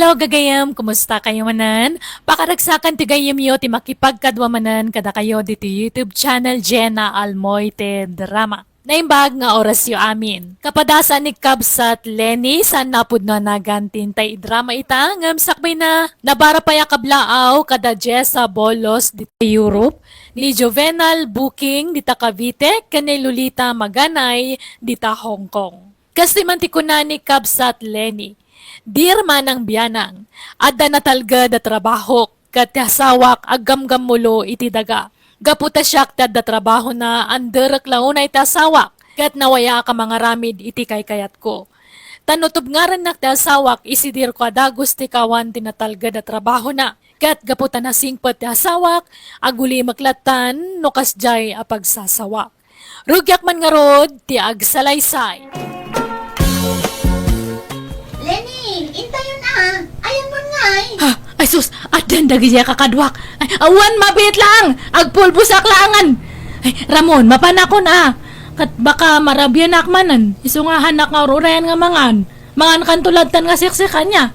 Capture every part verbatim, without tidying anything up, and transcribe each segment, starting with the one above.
Hello, gagayem, kumusta kayo manen? Pakaragsakan ti gayyemyo ti makipagkadua manen kadakayo ditoy YouTube channel, Jenna Almoite Drama. Naimbag nga orasyo amin. Kapadasan ni Kabsat Lenny, saan napudno a nagan ti intay idrama ita, ngem sakbayna, nabara pay a kablaaw kada Jessa Bolos ditoy Europe, ni Juvenal Booking dita Cavite, ken ni Lolita Maganay dita Hong Kong. Kas ti man ti kuna ni Kabsat Lenny, "Dear Manang Bianang, adda natalged a trabahok, ket ti asawak aggamgammulo iti daga. Gapu ta siak ti adda trabahona, anderek la unay ti asawak, ket nawayaak a mangaramid iti kaykayatko. Ta no tubngarennak ti asawak, isidirko a dagus ti kawan ti natalged a trabahona. Ket gapu ta nasingpet ti asawak, agulimek lattan no kasdiay a pagsasawak." Rugiak man ngarud ti agsalaysay. Lenny, intayon a. Ayan mo ngay. Ha? Ay sus, addan dagiti a kakaduak. Ay, awan mabiit laang. Agpulbosak laangan. Ay, Ramon, mapanakon a. Ket baka marabianak manen. Isu nga hanak nga ururayan nga mangan. Mangan kanto lattan nga siksik ania.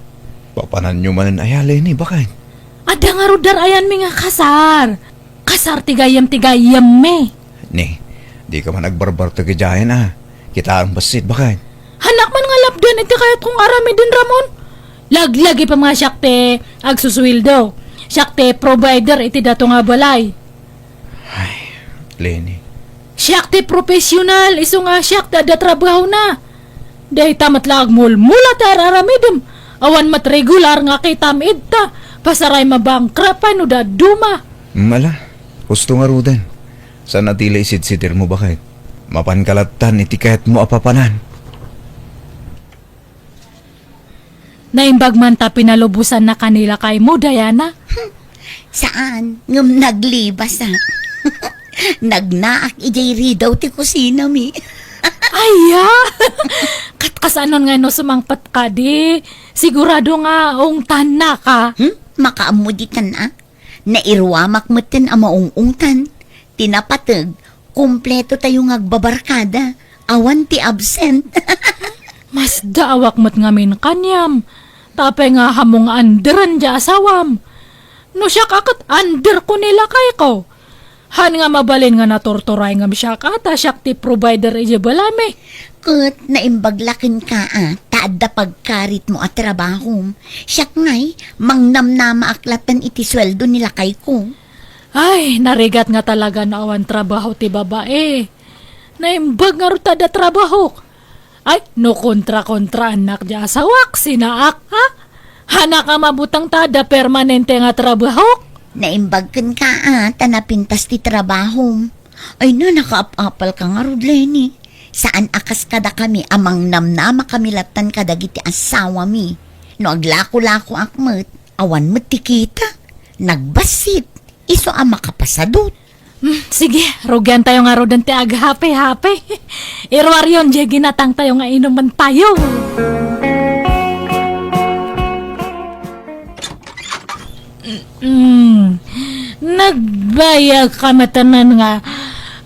Papananyo manen aya, Lenny, baket? Adda ngarud dar-ayanmi nga kasar. Kasar ti gayyem ti gayyemmi. Ni, dika man agbarbartek idiayen a. Kitaem bassit, baket? Hanak man nga lapdan iti kayatkong aramiden, Ramon. Laglagi pay nga siak ti agsusueldo. Siak ti provider iti dato nga balay. Ay, Lenny. Siak ti professional, isu nga siak ti adda trabahona. Dayta met la agmulmula ti ar-aramidem. Awan met regular nga kitam idta. Pasaray mabangkrap pay no dadduma. Mala, husto ngaruden. Saan a ti la isidsidirmo, baket? Mapanka lattan iti kayatmo a papanan. Naimbag man ta pinalubosannaka ni lakaymo, Diana? Saan, ngem naglibas a. Nagnaak idiay ridaw ti kusinami. Aya! Ket kasano nga no sumangpet kadi? Sigurado nga ungtannaka? Hmm? Makaammo ditan a. Nairuamak metten a maung-ungtan. Ti napateg, kumpleto tayo nga agbabarkada. Awan ti absent. Masdaawak met ngamin kaniam. Ta apay nga ammo nga underen ti asawam. No siak a ket underko ni lakayko. Han nga mabalin nga naturturay ngem siak a, ta siak ti provider idiay balaymi. Ket naimbag la kenka a, ta adda pagkaritmo a trabahom. Siak ngay, mangnamnamaak lattan iti sueldo ni lakayko. Ay, narigat nga talaga no awan trabaho ti babae. Naimbag ngarud ta adda trabahok. Ay, no kontra-kontraannak ti asawak, sinaak, ha? Hanak a mabuteng ta adda permanente nga trabahok? Naimbag kenka a, ta napintas ti trabahom. Ay na, nakaap-apalka ngarud, Lenny. Saan a kas kadakami a mangnamnama kami lattan kadagiti asawami. No aglako-lakoak met, awan met ti kita. Nagbassit. Isu a makapasadut. Hmm, sige, rugian tayo ngaruden ti aghape-hape. Iruaryon, diay ginatang tayo nga inuman tayo. Mm, nagbayag ka matanan nga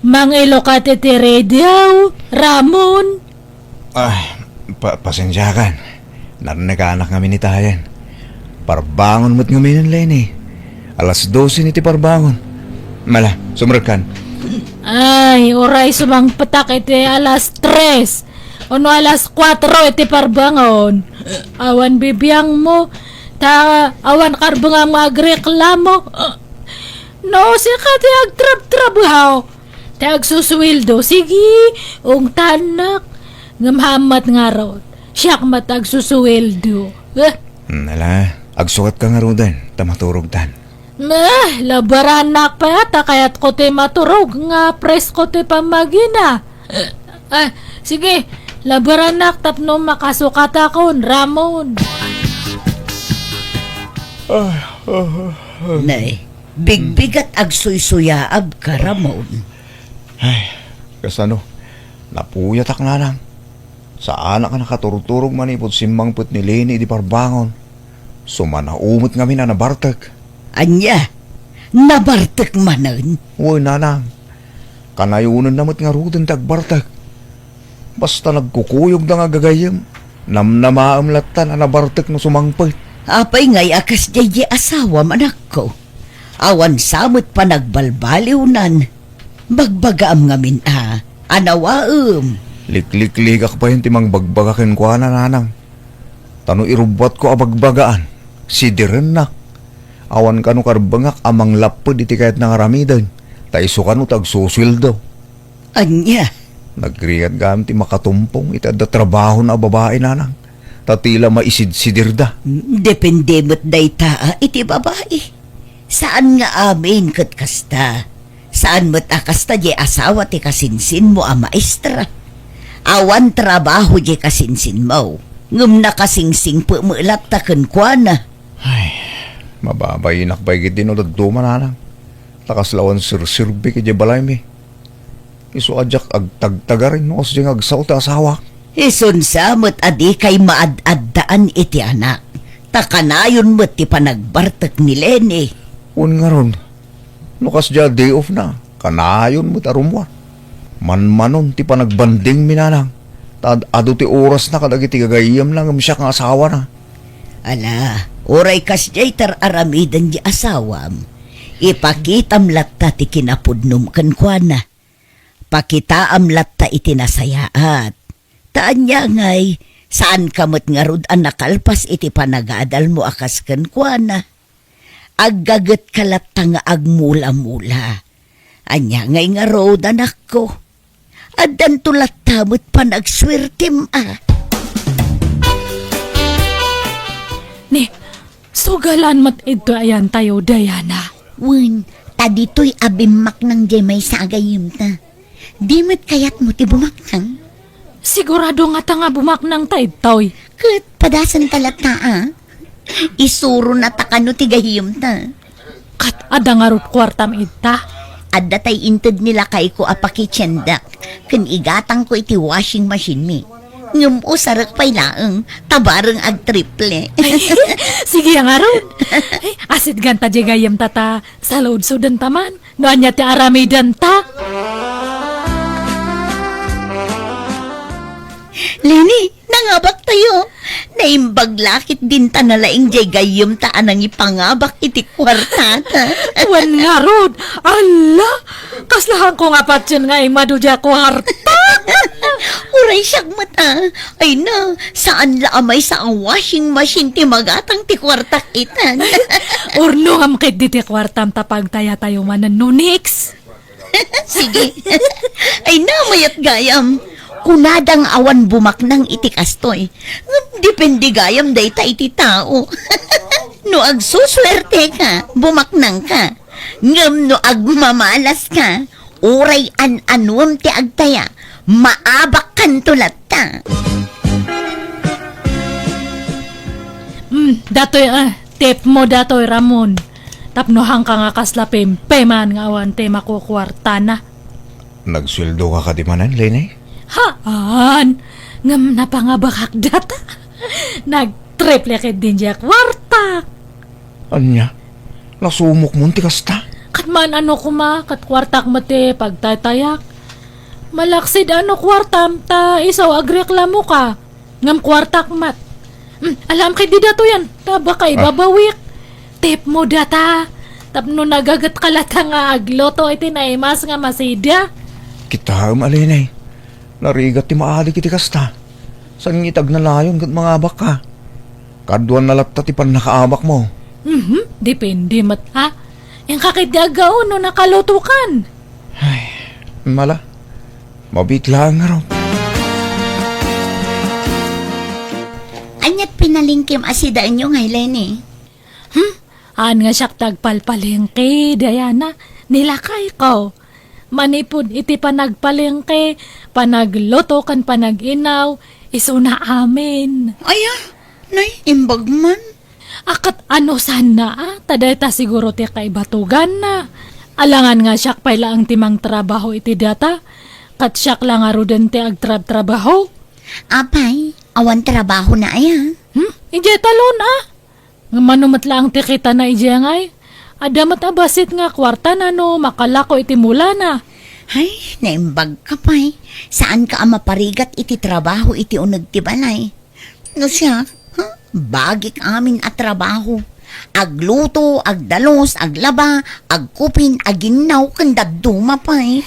mangilukat iti radio, Ramon. Ay, pa-, pasensiakan. Narnekanak ngamin itayen. Parbangon met ngamin, Lenny. Alas dose ni ti parbangon. Mala, sumrekkan. Ay, uray sumangpetak iti alas tres. Ono alas kuatro iti parbangon. Awan bibiangmo. Ta awan karbengam nga agreklamo. No, sika ti agtrabtrabaho. Ti agsusueldo, sige, ungtannak. Ngem haan met ngarud, siak met agsusueldo. Eh. Hmm, ala, agsukatka ngaruden, ta maturogtan. Meh, labaranak pay ta kayatko ti maturog nga presko ti pammagina. Eh, ah, sige, labaranak tapno makasukatakon, Ramon. Ah, ah, ah. Nay, bigbigat agsuysuyaabka, Ramon. Ay, kasano? Napuyatak, nanang. Saanak a nakaturturog manipud simmangpet ni Lenny idi parbangon. Sumanaw met ngamin a nabartek. Ania? Nabartek manen? Wen, nanang. Kanayonenna met ngaruden ti agbartek. Basta nagkukuyogda nga gagayyem, namnamaem lattan a nabartek no sumangpet. Apay ngay a kasdiay diay asawam, anakko? Awan sa met panagbalbaliwnan. Bagbagaam ngamin a, anawaem. Liklikligak payen ti mangbagbaga kenkuana, nanang. Ta no irubbuatko a bagbagaan, sidirennak. Awan kano karbengak a manglapped iti kayatna nga aramiden, ta isu kano ti agsusueldo. Ania? Nagrigat gayam ti makatumpong iti adda trabahona a babai, nanang, ta tila maisidsidirda. Mm, depende met dayta a iti babai. Saan nga amin ket kasta. Saan met a kasta diay asawa ti kasinsinmo a maestra. Awan trabaho diay kasinsinmo, ngem nakasingsingpet met latta kenkuana. Ay, mababainak pay ketdi no dadduma, nanang. Ta kasla awan serserbi idiay balaymi. Isu a diak agtagtagarin no kasdiay nga agsao ti asawak. Isun sa met a dikay maad-addaan iti anak. Ta kanayon met ti panagbartek ni Leni. Wen ngarud, no kasdiay a day off na, kanayon met a rummuar. Manmanon ti panagbandingmi, nanang. Ta ad-adu ti orasna kadagiti gagayyemna ngem siak nga asawana. Ala, uray kasdiay ti ar-aramiden diay asawam, ipakitam latta ti kinapudnom kenkuana. Pakitaam latta iti nasayaat. Ta ania ngay, saanka met ngarud a nakalpas iti panagadalmo a kas kenkuana. Aggagetka latta nga agmulamula. Ania ngay ngarud, anakko? Addanto latta met panagsuertem a. Ni, sugalan met idto ayantayo, Diana. Wen, ta ditoy a bimmaknang diay maysa a gayyemta. Di met kayatmo ti bumaknang? Sigurado ngata nga bumaknangta idtoy. Ket padasenta latta a. Isurona ta kano ti gayyemta. Ket adda ngarud kuartam idta? Adda tay inted ni lakayko a pakitiendak ken igatangko iti washing machine-mi. Ngem usarek pay laeng, ta bareng agtriple. Ay, sige ngarud. Ay, asitganta diay gayyemta ta saludsodenta man no ania ti aramidenta. Leni, nangabaktayo. Naimbag la ketdin ta nalaing diay gayyemta a nangipangabak iti kuartata. Wen ngarud, alla, kasla haanko nga patien nga immadu diay kuarta. Uray siak met a. Ay na, saan la a maysa a washing machine ti magatang ti kuartak itan. Urnongam ketdi ti kuartam ta pagtayatayo manen no next. Sige. Ay na, mayat gayam. Kunada nga awan bumaknang iti kastoy. Ngem depende gayam dayta iti tao. No agsusuerteka, bumaknangka. Ngem no agmamalaska, uray an-anuem ti agtaya, maabakkanto latta. Hmm, datoy, ah, tip mo datoy, Ramon. Tapno haanka nga kasla pempeman nga awan ti makukuartana. Nagsueldoka kadi manen, Leni? Haan! Ngem napangabakak data. Nagtriple ketdin diay kuartak. Ania? Nasumokmon ti kasta? Ket maan-ano koma, ket kuartak met ti pagtaytayak. Malaksid a no kuartam ta isu agreklamoka. Ngem kuartak met. Hmm, alaam ketdi datoyan, ta baka Ah. ibabawik. Tip mo data. Tapno nagagetka latta nga agluto iti naimas nga masida. Kitaem a, Leni. Narigat ti maadik iti kasta. Saan nga iti agnanayon ket mangabakka? Kaduana latta ti pannakaabakmo. Mhm, depende met a. Inka ketdi aggaon no nakalutokan. Ay, mala. Mabiit laeng ngarud. Aniat pinalengkem a sidaenyo ngay, Leni? Hmm? Haan nga siak ti agpalpalengke, Diana. Ni lakayko. Manipud iti panagpalengke, panagluto ken panag-inaw, isuna amin. Aya, nay, imbag man. A, ket ano sanna a, ta dayta siguro ti kaibatuganna. Alangan nga siak pay laeng ti mangtrabaho iti data, ket siak la ngaruden ti agtrabtrabaho. Apay, awan trabahona aya? Hmm? Idiay talon a. Ngem mano met laeng ti kitana idiay ngay? Adda met a bassit nga kuartana no makalako iti mulana. Ay, naimbagka pay. Saanka a maparigat iti trabaho iti uneg ti balay. No siak, ha? Bagik amin a trabaho. Agluto, agdalus, aglaba, agkupin, aginnaw, ken dadduma pay.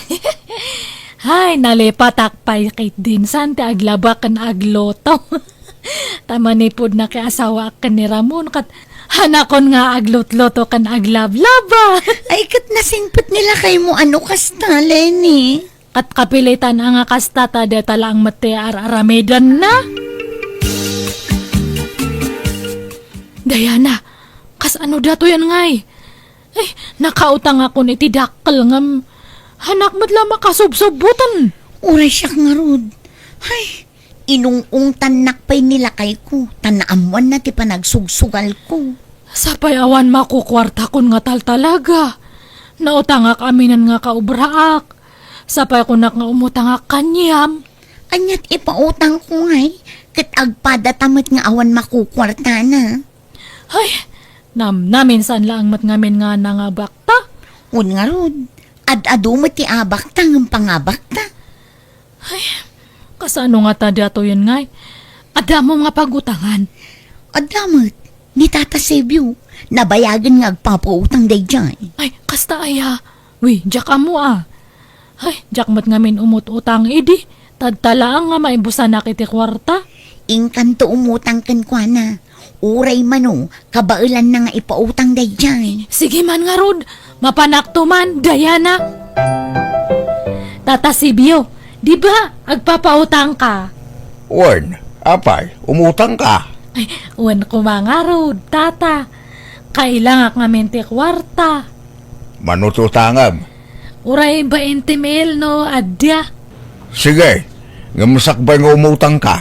Hay, nalipatak pay ketdin saan ti aglaba ken agluto. Ta manipud nakiasawaak ken ni Ramon, ket hanakon nga aglutluto ken aglablaba. Ay, ket nasingpet ni lakaymo a no kasta, Leni. Ket kapilitan a nga kasta ta deta laeng met ti ar-aramidenna. Diana, kasano datoyen ngay? Ay, nakautangakon iti dakkel ngem hanak met la makasubsubbutan. Uray siak ngarud. Ay, inung-ungtannak pay ni lakayko, ta naammoanna ti panagsugsugalko. Sapay awan makukuartakon nga taltalaga. Nautangak aminen nga kaobraak. Sapay kunak nga umutangak kaniam. Aniat ipautangko ngay, ket agpadata met nga awan makukuartana. Ay, namnamin saan laeng met ngamin nga nangabakta. Wen ngarud, ad-adu met ti abakta ngem pangabakta. Ay, kasano ngata datoyen ngay? Adda mo nga pagutangan? Adda met, ni Tata Sebio, nabayagen nga agpapautang daydiay. Ay, kasta aya? Wi, diak ammo a. Ay, diak met ngamin umut-utang idi, ta adda laeng nga maibusanak iti kuarta. Inkanto umutang kenkuana. Uray mano, kabaelanna nga ipautang daydiay. Sige man ngarud, mapanakto man, Diana. Tata Sibio, di ba agpapautangka? Wen, apay, umutangka? Ay, wen koma ngarud, Tata. Kailangak ngamin ti kuarta. Mano ti utangem? Uray bainte mil no adda. Sige, ngem sakbay nga umutangka,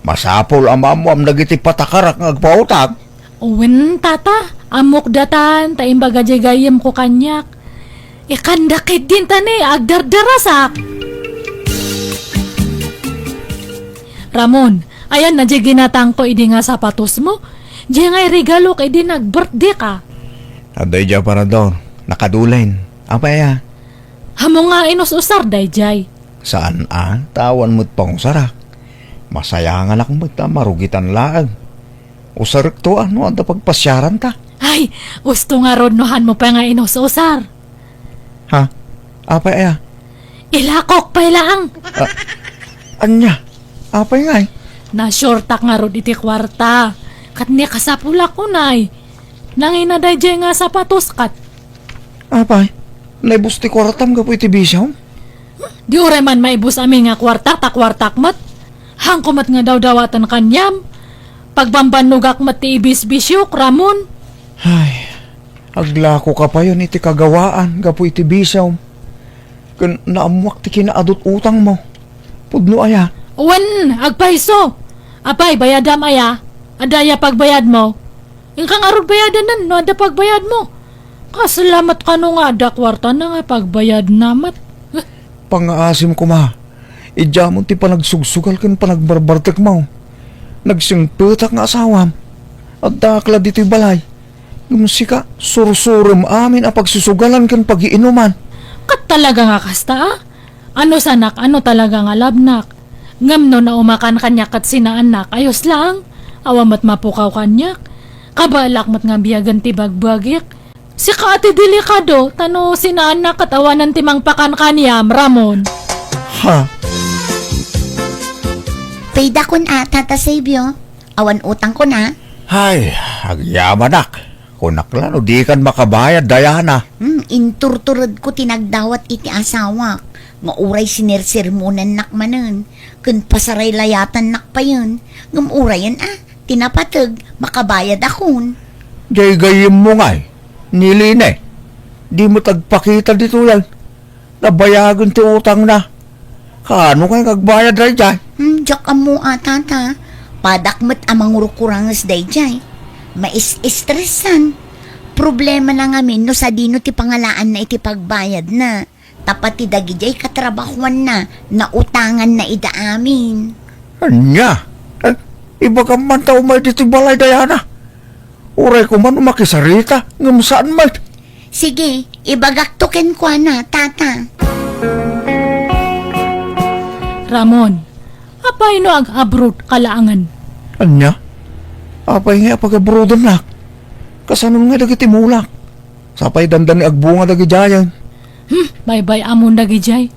masapul a maammuam dagiti patakarak nga agpautang. Wen, Tata, ammok datan, ta imbaga diay gayyemko kaniak. Ikanda ketdin ta ni agdardarasak. Ramon, ayanna diay ginatangko idi nga sapatosmo? Diay nga iregalok idi nag-birthday ka. Adda idiay aparador, nakadulen. Apay a? Ammok nga inus-usar daydiay. Saan a, ta awan met pangusarak. Masayanganak met a marugitan laeng. Usarekto a no adda pagpasiaranta. Ay, usto ngarud no hanmo pay nga inus-usar. Ha? Apay aya? Ilakok pay laeng. Ah, ania? Apay ngay? Nasurtak ngarud iti kuarta. Ket ni kasapulak unay. Nangina daydiay nga sapatos ket. Apay, naibus ti kuartam gapu iti bisiom? Di uray man maibus amin nga kuarta, ta kuartak met. Hanko met nga dawdawaten kaniam. Pagbambannogak met ti ibisbisiok, Ramon. Ay, aglakoka payen iti kagawaan gapu iti bisiom. Ken naammoak ti kinaadut-utangmo. Pudno aya? Wen, agpayso. Apay, bayadam aya? Adda aya pagbayadmo? Inka ngarud bayadanen no adda pagbayadmo. Kasla met kano nga adda kuartana nga pagbayadna met. Eh. Pangngaasim koma, idiamon ti panagsugsugal ken panagbarbartekmo. Nagsingpetak nga asawam. Addaak la ditoy balay. Ngem sika, sursurem amin a pagsusugalan ken pagiinuman. Ket talaga nga kasta, a? Ano sanak, ano talaga nga labnak? Ngem no naumakan kaniak ket sinaannak, ayos laeng. Awan met mapukaw kaniak. Kabaelak met nga biagen ti bagbagik. Sika a ti delikado, ta no sinaannak ket awanen ti mangpakan kaniam, Ramon. Ha? Paydakon a, Tata Silvio. Awan utangkon a. Hay, agyamanak. Kunak la no dikan makabayad, Diana. Hmm, inturturedko ti nagdawat iti asawak, nga uray sinersermonannak manen, ken pasaraylayatannak payen, ngem urayen a, ti napateg, makabayadakon. Diay gayyemmo ngay, ni Line, di met agpakita ditoy, ay. Nabayagen ti utangna. Kaano ngay nga agbayad daydiay? Hmm, diak ammo a, Tata. Padak met a mangurkuranges daydiay. Mais-estresan. Problemana ngamin no sadino ti pangalaanna iti pagbayadna. Ta pati dagidiay katrabahuanna, nautanganna ida amin. Ania? Eh, ibagam man ta umay ditoy balay, Diana. Uray koma no makisarita, ngem saan met. Sige, ibagakto kenkuana, Tata. Ramon, apay no ag-abroad ka laengen? Ania? Apay nga pag-abroadennak? Kasano nga dagiti mulak? Sapay dandani agbunga dagidiay. Hmm, baybay-amon dagidiay.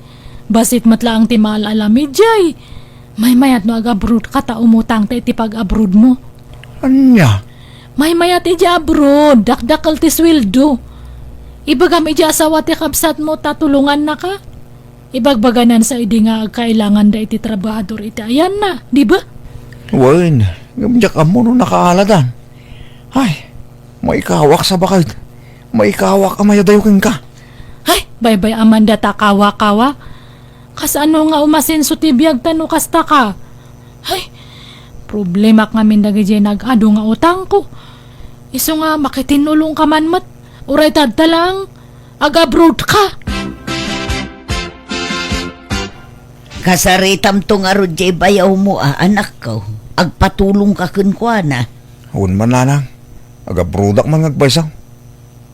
Bassit met laeng ti maal-alamiddiay. Maymayat no ag-abroad ka ta umutangta iti pag-abroad mo. Ania? Maymayat idiay abroad, dakdakkel ti sueldo. Ibagam idiay asawa ti kabsatmo ta tulongannaka. Ibagbaganan sa idi nga agkailanganda iti trabahador iti ayanna, di ba? Wen, ngem diak ammo no nakaaladan. Ay, maikawak sa baket. Maikawak a mayadayo kenka. Ay, baybay-amanda ta kawa-kawa. Kasano nga umasenso ti biag ta no kasta ka? Ay, problemak ngamin dagidiay nag-adu nga utangko. Isu nga makitinulongka man met. Uray ta adda laeng, ag-abroad ka. Kasaritamto ngarud diay bayawmo a, anakko. Agpatulongka kenkuana. Wen man, nanang. Ag-abroadak man nga agbaysa.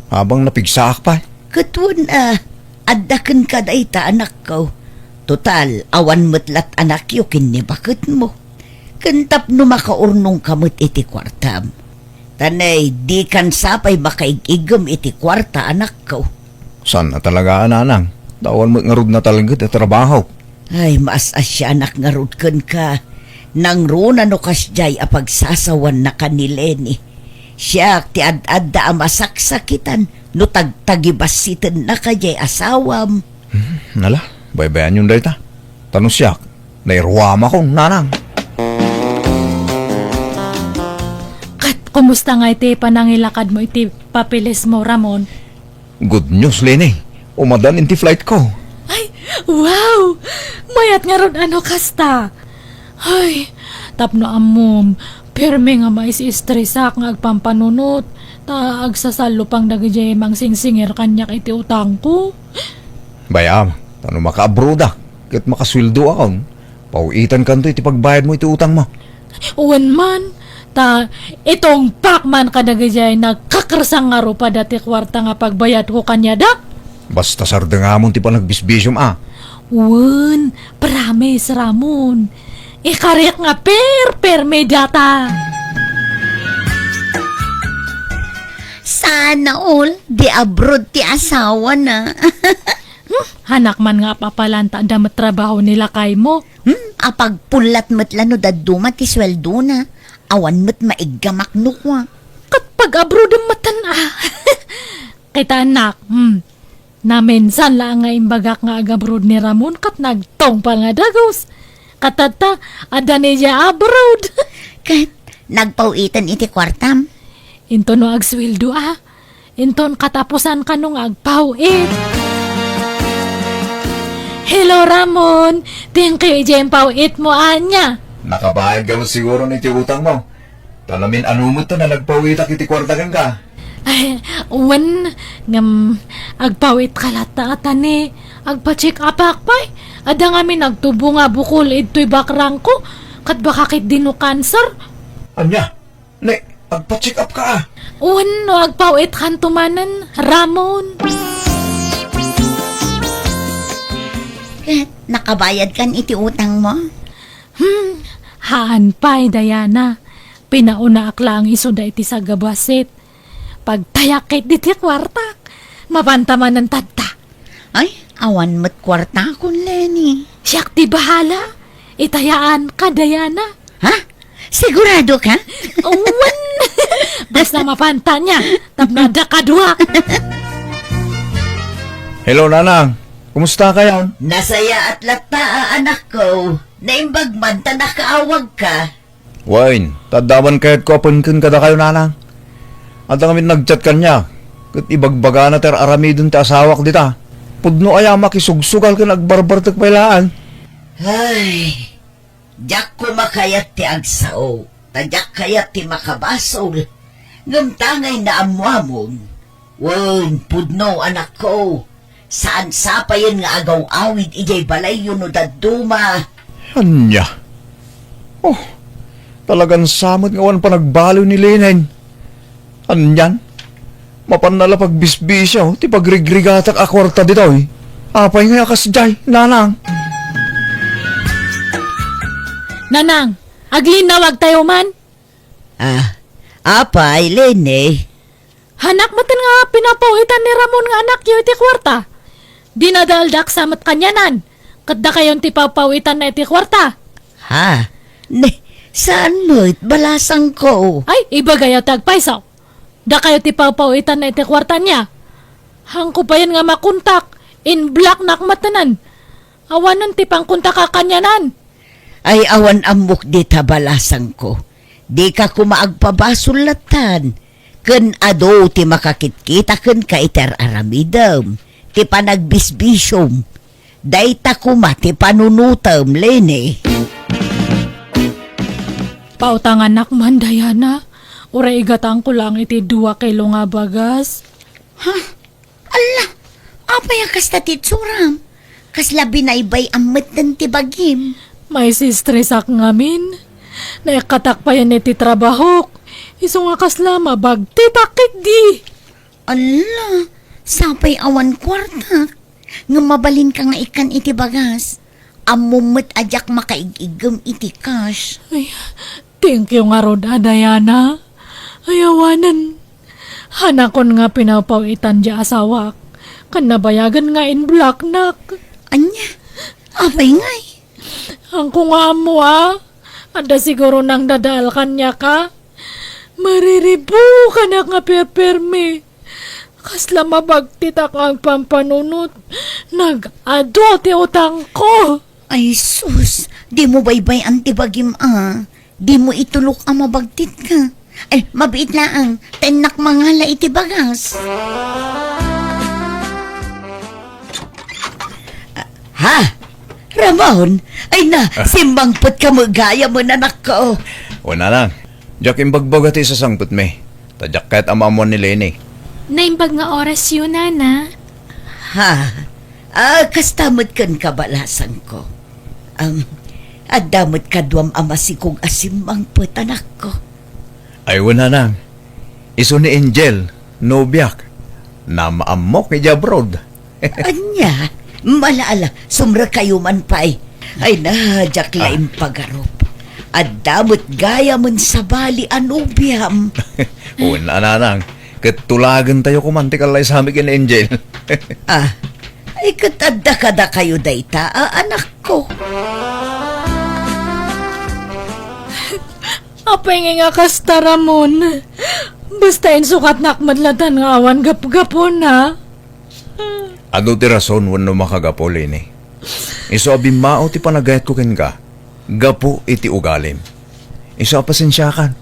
Habang napigsaak pay. Ket wen a, adda kenka dayta, anakko. Total, awan met lat anakyo ken ni baketmo. Ken tapno makaurnongka met iti kuartam. Ta nay, dikan sapay makaig-iggem iti kuarta, anakko. Saan a talaga, nanang? Ta awan met ngarud natalged a trabaho. Ay, maas-asianak ngarud kenka. Nangruna no kasdiay a pagsasawanaka ni Leni. Siak ti ad-adda a masaksakitan no tagtagibassitennaka diay asawam. Hmm, nala, baybayanyon dayta. Ta no siak, nairuamakon, nanang. Ket kumusta nga iti panangilakadmo iti papeles mo, Ramon? Good news, Leni. Umadan iti flight ko. Ay, wow! Mayat ngarud a no kasta. Ay, tapno ammom, permi nga maistresak nga agpampanunot, ta agsasallupang dagidiay mangsingsingir kaniak iti utangko. Bayam, ta no makaabroadak, ket makasueldoakon, paw-itankanto iti pagbayadmo iti utangmo. Wen man, ta itungpak man kadagidiay nagkakersang nga rupada ti kuarta nga pagbayadko kaniada. Basta sardengamon ti panagbisbisiom a. Wen, promise, Ramon. Ikariak nga perpermi data. Sana all, di abroad ti asawana. Hmm, hanak man nga apapalanta da met trabaho ni lakaymo. Hmm, apagpullat met la no dadduma ti sueldona. Awan met maiggamak no kua. Ket pag-abroad metten a. Kitaennak, hmm. Naminsan la nga imbagak nga ag-abroad ni Ramon ket nagtungpal nga dagus. Ket tatta, adda ni dia abroad. Ket nagpaw-iten iti kuartam? Into no agsueldo a. Inton katapusan kano nga agpaw-it. Hello, Ramon. Thank you, idiay impaw-it mo, ania. Nakabayad ka met siguro iti utang mo. Ta namin-ano met ta nga nagpaw-itak iti kuarta kenka. Ay, wen, ngem, agpaw-it ka latta a ta ni, agpa-check up-ak pay. Adda ngamin nagtubo nga bukol idtoy bakrangko, ket baka ketdi no cancer. Ania? Ne, agpa-check up ka, a. Wen, no agpaw-it kanto manen, Ramon. Ket nakabayad kan iti utang mo? Hmm, haan pay, Diana. Pinaunaak laeng isuda iti sagabassit. Pagtayak ketdi ti kuartak. Mapanta manen tatta. Ay, awan met kuartakon, Leni. Siak ti bahala. Itayaanka, Diana. Ha? Sigurado ka? Wen! Basta mapanta nia, tapno adda kaduak. Hello, Nanang. Kumusta kayon? Nasayaat latta a anakko. Naimbag man ta nakaawagka. Wen, ta adda man kayatko a penken kadakayo, Nanang. Adda ngamin nag-chat kaniak, ket ibagbagana ti ar-aramiden ti asawak dita. Pudno aya makisugsugal ken agbarbartek pay laeng. Ay, diak koma kayat ti agsao, ta diak kayat ti makabasol. Ngem ta ngay naammoamon. Wen, pudno, anakko. Saan sapayen nga agaw-awid idiay balayyo no dadduma. Ania? Oh, talagan sa met nga awan panagbaliw ni Leni. Anian? Mapanna la pagbisbisio ti pagrigrigatak a kuarta ditoy. Apay nga a kasdiay, Nanang? Nanang, aglinnawagtayo man? Ah, Apay, Leni? Hanak met nga pinapaw-itan ni Ramon nga anakyo iti kuarta. Dinadaeldak sa met kanianan. Ket dakayon ti papaw-itanna iti kuarta. Ha? Ne, saan met, balasangko. Ay, ibagayat ti agpayso. Dakayo ti papaw-itanna iti kuarta ania. Hanko payen nga makontak, in-blocknak met nen. Awanen ti pangkontak a kanianan. Ay, awan ammok dita, balasangko. Dika koma agpabasol lattan. Ken adu ti makakitkita kenka iti ar-aramidem, ti panagbisbisiom. Dayta koma ti panunotem, Leni. Pautangannak man, Diana. Uray igatangko laeng iti dua kilo nga bagas. Ha? Alla, apay a kasta ti itsuram? Kasla binaybay-am metten ti bagim. Maisistresak ngamin. Naikkatak payen iti trabahok. Isu nga kasla mabagtitak ketdi. Alla, sapay awan kuartak. Ngem mabalinka nga ikkan iti bagas. Ammom met a diak makaig-iggem iti cash. Ay, thank you ngarud a, Diana. Ay, awanen. Hanakon nga pinapaw-itan diay asawak. Ken nabayagen nga in-blocknak. Ania? Apay ngay? Hanko nga ammo a. Adda siguro nangdadael kaniaka. Mariribukanak nga perpermi. Kasla mabagtitak nga agpampanunot. Nag-adu ti utangko. Ay sus, dimo baybay-an ti bagim a. Dimo itulok a mabagtitka. Ay, mabiit laeng, ta innak mangala iti bagas. Ha? Ramon? Ay na, Ah. simmangpetka met gayam, anakko. Wen, nanang. Diak imbagbaga ti sasangpetmi. Ta diak kayat a maammuan ni Leni. Naimbag nga orasyo, nana. Ha? Ah, kasta met kenka, balasangko. Am, adda met kaduam a masikog a simmangpet, anakko. Ay, wen, nanang. Isu ni Angel, nobiak. Naammok idiay abroad. Ania? Ala, ala, sumrekayo man pay. Ay na, diak la Ah. impagarup. Adda met gayamen sabali a nobiam. Wen, nanang. Ket tulagentayo koman ti kallaysami ken Angel. Ah, ay ket adda kadakayo dayta a anakko. Apay ngay nga kasta, Ramon? Basta insukatnak met latta nga awan gapgapuna. Adu ti rason wenno makagapu, Leni. Isu a bimmao ti panagayatko kenka, gapu iti ugalim. Isu a pasensiakan.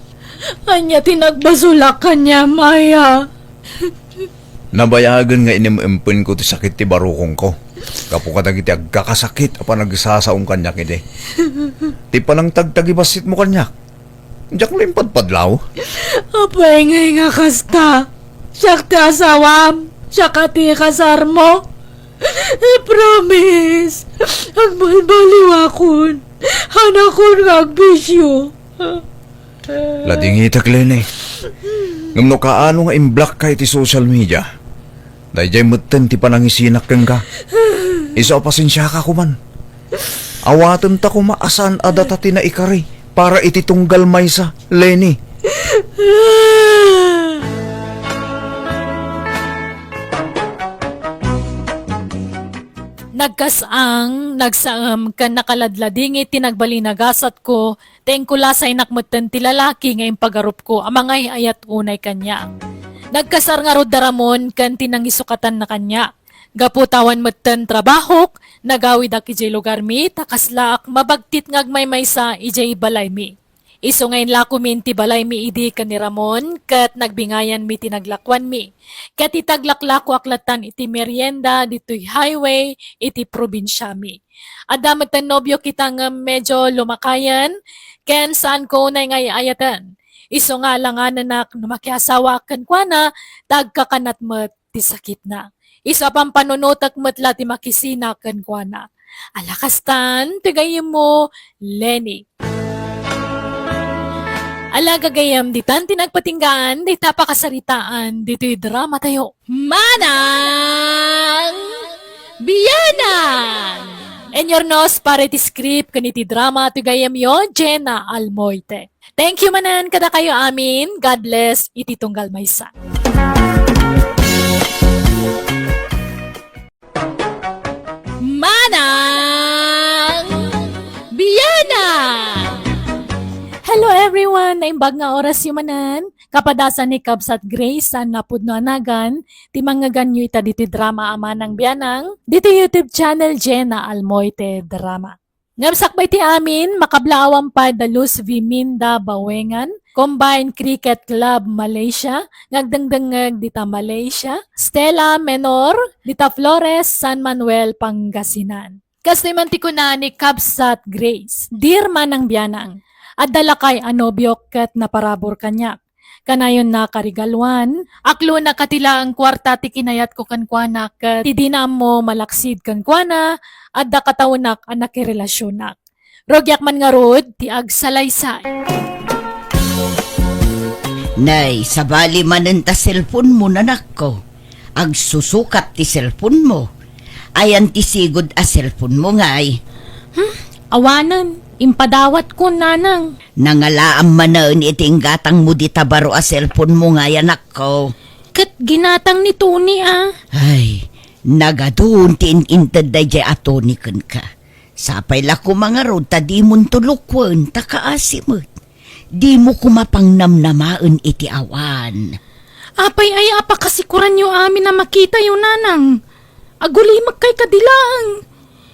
Ania ti nagbasolak kaniam, aya? Nabayagen nga inim-impenko ti sakit ti barukongko gapu kadagiti agkakasakit a panagsasaom kaniak idi. Ti panangtagtagibasitmo kaniak, diak la impadpadlaw. Apay ngay nga kasta? Siak ti asawam, siak a ti kasarmo. I-promise, agbalbaliwakon. Hanakon nga agbisio. Ladingitek, Leni. Ngem no kaano nga imblockka iti social media, daydiay metten ti panangisinak kenka. Isu a pasensiaka koman. Awatenta koma a saan a data ti naikari para iti tunggal maysa, Leni. Nagkas-ang, nagsaem, ken nakaladladingit ti nagbalin a gasatko, ta inkulasaynak metten ti lalaki nga impagarupko a mangay-ayat unay kaniak. Nagkasar ngarud da Ramon ken ti nangisukatanna kaniak. Gapu ta awan metten trabahok, nagawidak idiay lugarmi ta kaslaak mabagtit nga agmaymaysa idiay balaymi. Isu nga inlakomi iti balaymi idi ken ni Ramon, ket nagbingayanmi ti naglakuanmi. Ket iti aglaklakoak lattan iti merienda ditoy highway iti probinsiami. Adda met ti nobio kita ngem medio lumakayen, ken saanko unay nga ay-ayaten. Isu nga alanganenak no makiasawaak kenkuana, ta agkakanat met ti sakitna. Isu a pampanunotek met la ti makisina kenkuana. Ala kastan, ti gayyemmo, Leni. Ala gagayyem, ditan ti nagpatinggaan, dita pakasaritaan, ditoy dramatayo. Manang Bianang! Inurnos para iti script ken iti drama ti gayyemyo, Jenna Almoite. Thank you manen kadakayo amin. God bless iti tunggal maysa. Manang Biana! Hello everyone! Naimbag nga orasyo manen. Kapadasan ni Kabsat Grace a napudno a nagan, ti mangngeganyo ita ditoy drama a Manang Bianang, ditoy YouTube channel Jenna Almoite Drama. Ngem sakbay ti amin, makablaawan pay da Luz Viminda Bawengan, Combined Cricket Club Malaysia, nga agdengdengngeg dita Malaysia, Stella Menor, dita Flores, San Manuel, Pangasinan. Kastoy man ti kuna ni Kabsat Grace, Dear Manang Bianang, adda lakay a nobiok ket naparabur kaniak. Kanayon na karigaluan, aklonak a ti laeng kuarta ti kinayatko kenkuana ket ti dina ammo malaksid kenkuana, adda kataonak a nakirelasionak. Rugiak man ngarud ti agsalaysay. Nay, sabali manen ta cellphone mo, nanakko. Agsusukat ti cellphone mo. Ayan ti sigud a cellphone mo, ngay? Hmm? Awanen, impadawatko, nanang. Nangalaam manen iti inggatang mo dita baro a cellphone mo, ngay, anakko. Ket ginatang ni Tony, a. Ay, nagadun ti in-inted daydiay a Tony kenka. Sapay la koma ngarud ta dimonto lukuen ta kaasi met. Dimo koma pangnamnamaen iti awan. Apay aya a pakasikuranyo amin a makitayo, nanang? Agulimek kay kadi laeng.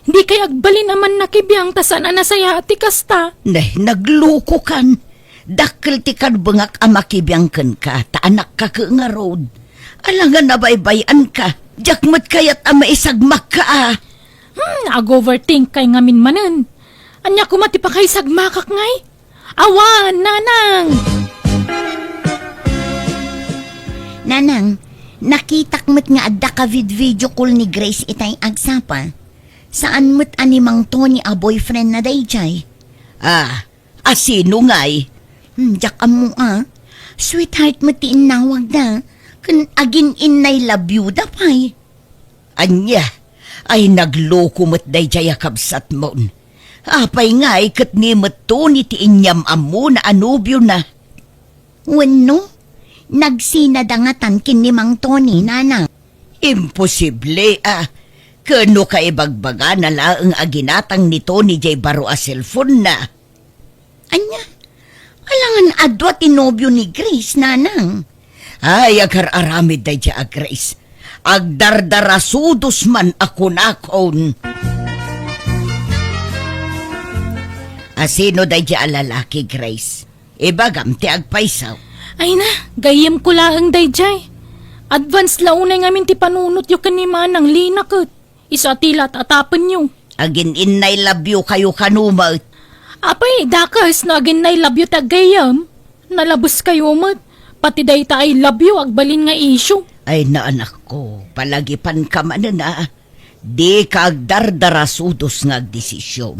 Dikay agbalin a mannakibiang ta saan a nasayaat ti kasta. Nay, naglukokan. Dakkel ti karbengak a makibiang kenka ta anakka ket ngarud. Alangan a baybay-anka. Diak met kayat a maisagmakka a. Hmm, ag-overthink kay ngamin manen. Ania koma ti pakaisagmakak ngay? Awan, nanang! Nanang, nakitak met nga adda ka vid-video call ni Grace itay agsapa. Saan met a ni Mang Tony a boyfriend na daydiay? Ah, a sino ngay? Hmm, diak ammo a. Sweetheart met ti innawagda. Ken agin-innay love you da pay. Ania? Ay, nagloko met daydiay a kabsatmon. Apay ngay ket ni met Tony ti inyam-ammona a nobiona? Wenno, nagsinada ngatan ken ni Mang Tony, nanang? Imposible a. Ken no kaibagbagana laeng a ginatang ni Tony diay baro a cellphone-na. Ania? Alangan a dua ti nobio ni Grace, nanang? Ay, agar-aramid daydiay a Grace. Agdardarasudos man a kunakon. A sino daydiay a lalaki, Grace? Ibagam ti agpayso. Ay na, gayyemko laeng daydiay. Advance la unay ngamin ti panunotyo ken ni Manang Lina ket. Isu a ti la at-atapenyo. Agin-innay love you kayo kano met. Apay, dakes no agin-innay love you ti aggayyem. Nalabes kayo met. Pati dayta I love you, agbalin nga issue. Ay, naanakko, palagipanka manen a. Dika agdardarasudos nga agdesisyon.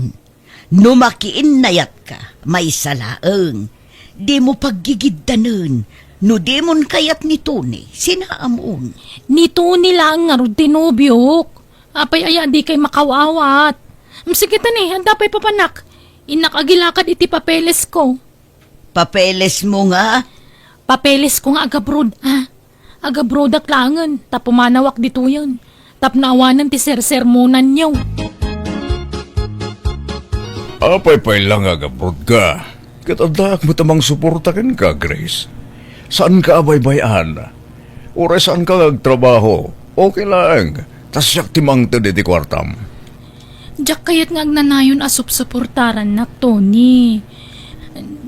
No makiinnayatka, maysa laeng. Dimo paggigiddanen. No dimon kayat ni Tony, sinaamon. Ni Tony laeng ngarud ti nobiok. Apay aya dikay makaw-awat? Mm, sige ta ni, adda pay papanak. Innak agilakad iti papelesko. Papelesmo nga? Papelesko nga agabroad, a. Agabroadak laengen, ta pumanawak ditoyen. Tapno awanen ti sersermonanyo. Apay pay la nga agabroadka? Ket addaak met a mangsuporta kenka, Grace. Saanka a baybay-an. Uray saanka nga agtrabaho, okay laeng. Ta siak ti mangted iti kuartam. Diak kayat nga agnanayon a supsuportarannak, Tony.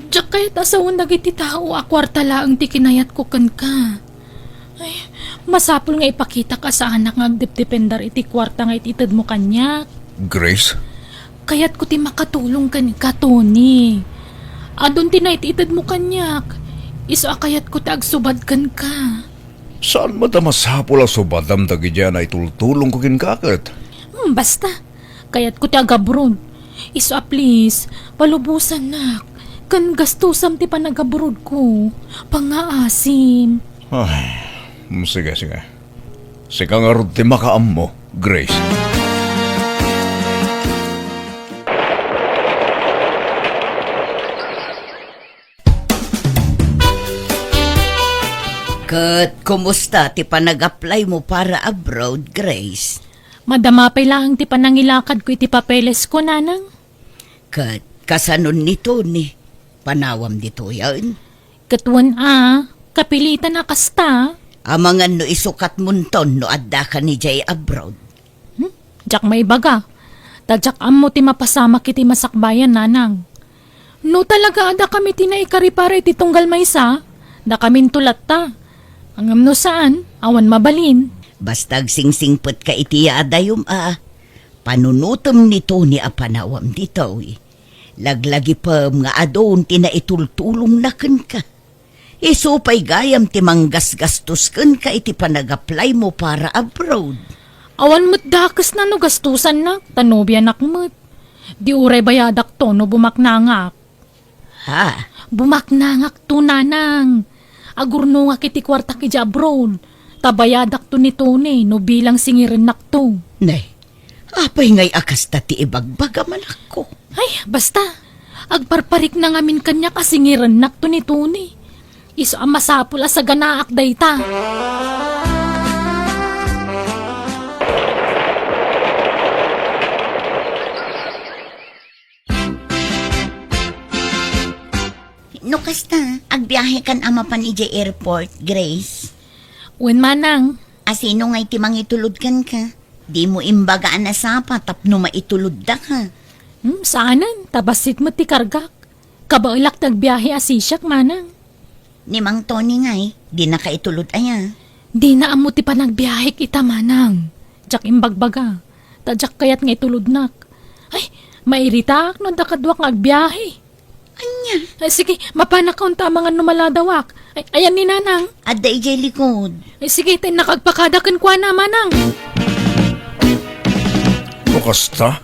Diak kayat a sawen dagiti tao a kuarta laeng ti kinayatko kenka. Ay, masapul nga ipakitak a saanak nga agdepdependar iti kuarta nga it-itedmo kaniak. Grace? Kayatko ti makatulong kenka, Tony. Adun ti naititedmo kaniak. Isu a kayatko ti agsubad kenka. Saan met a masapul a subadam dagidiay a naitultulongko kenka ket? Hmm, basta. Kayatko ti agabroad. Isu a please, palubosannak. Ken gastosam ti panagabroadko. Pangngaasim. Ay, hmm, sige, sige. Sika ngarud ti makaammo, Grace. Ket kumusta ti panag-apply mo para abroad, Grace? Madama pay laeng ti panangilakadko iti papelesko, Nanang. Ket kasanon ni Tony? Panawam ditoyen? Ket wen a, kapilitan a kasta. Amangan no isukatmonton no addaka idiay abroad. Hmm? Diak maibaga. Ta diak ammo ti mapasamak iti masakbayan, Nanang. No talaga adda kami ti naikari para iti tunggal maysa, dakaminto latta. Ngem no saan, awan mabalin. Basta agsingsingpetka iti yaadayom a panunotem ni Tony a panawam ditoy. Laglagipem nga adun ti naitultulongna kenka. Isu pay gayam ti manggasgastos kenka iti panag-apply mo para abroad. Awan met dakesna no gastusannak, ta nobianak met. Di uray bayadakto no bumaknangak. Ha? Bumaknangakto, Nanang. Agurnongak iti kuartak idiay abroad. Ta bayadakto ni Tony no bilang singirennakto. Nay, apay ngay a kasta ti ibagbaga, manakko? Ay, basta. Agparparikna ngamin kaniak a singirennakto ni Tony. Isu a masapul a saganaak dayta. No kasta, agbiahekan a mapan idiay airport, Grace? Wen, Manang. A sino ngay ti mangitulod kenka? Dimo imbaga a nasapa tapno maitulodda ka. Hmm, saanen, ta bassit met ti kargak. Kabaelak ti agbiahe a sisiak, Manang. Ni Mang Tony ngay, dinaka itulod aya? Dina ammo ti panagbiahek ita, Manang. Diak imbagbaga. Ta diak kayat nga itulodnak. Ay, mairitaak no adda kaduak nga agbiahe. Ania? Ay, sige, mapanakon ta amangan no maladawak. Ay, ayan ni Nanang. Adda idiay likod. Ay, sige, ta innaka agpakada kenkuana, Manang. No kasta,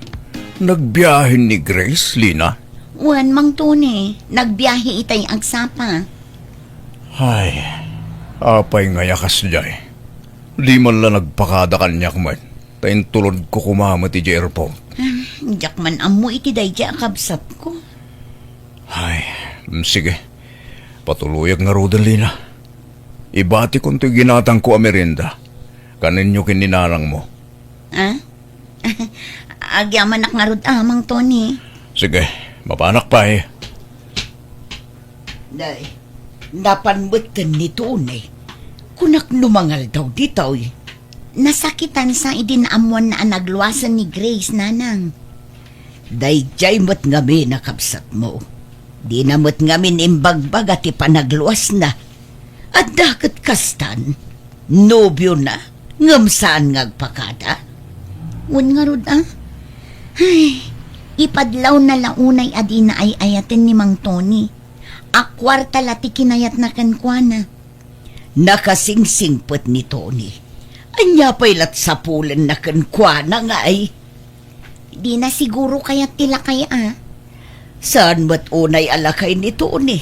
nagbiahe ni Grace, Lina? Wen, Mang Tony, nagbiahe itay agsapa. Ay, apay ngay a kasdiay? Di man la nagpakada kaniak met, ta intulodko koma met idiay airport. Ah, diak man ammo iti daydiay a kabsatko. Ay, mm, sige. Patuloyak ngaruden, Lina. Ibatikon toy ginatangko a merienda. Kanenyo ken ni nanangmo. Ah? Agyamanak ngarud a, Mang Tony. Sige, mapanak pay. Day, napan metten ni Tony. Kunak no mangaldaw ditoy. Nasakitansa idi naammoanna a nagluasen ni Grace, Nanang. Daydiay met ngamin a kabsatmo. Dina met ngamin imbagbaga ti panagluasna. Adda ket kastan, nobiona, ngem saan nga agpakada? Wen ngarud, a? Ay, ipadlawna la unay a dina ay-ayaten ni Mang Tony. A kuarta la ti kinayatna kenkuana. Nakasingsingpet ni Tony. Ania pay lat sapulenna kenkuana ngay? Dina siguro kayat ti lakay a. Saan met unay a lakay ni Tony?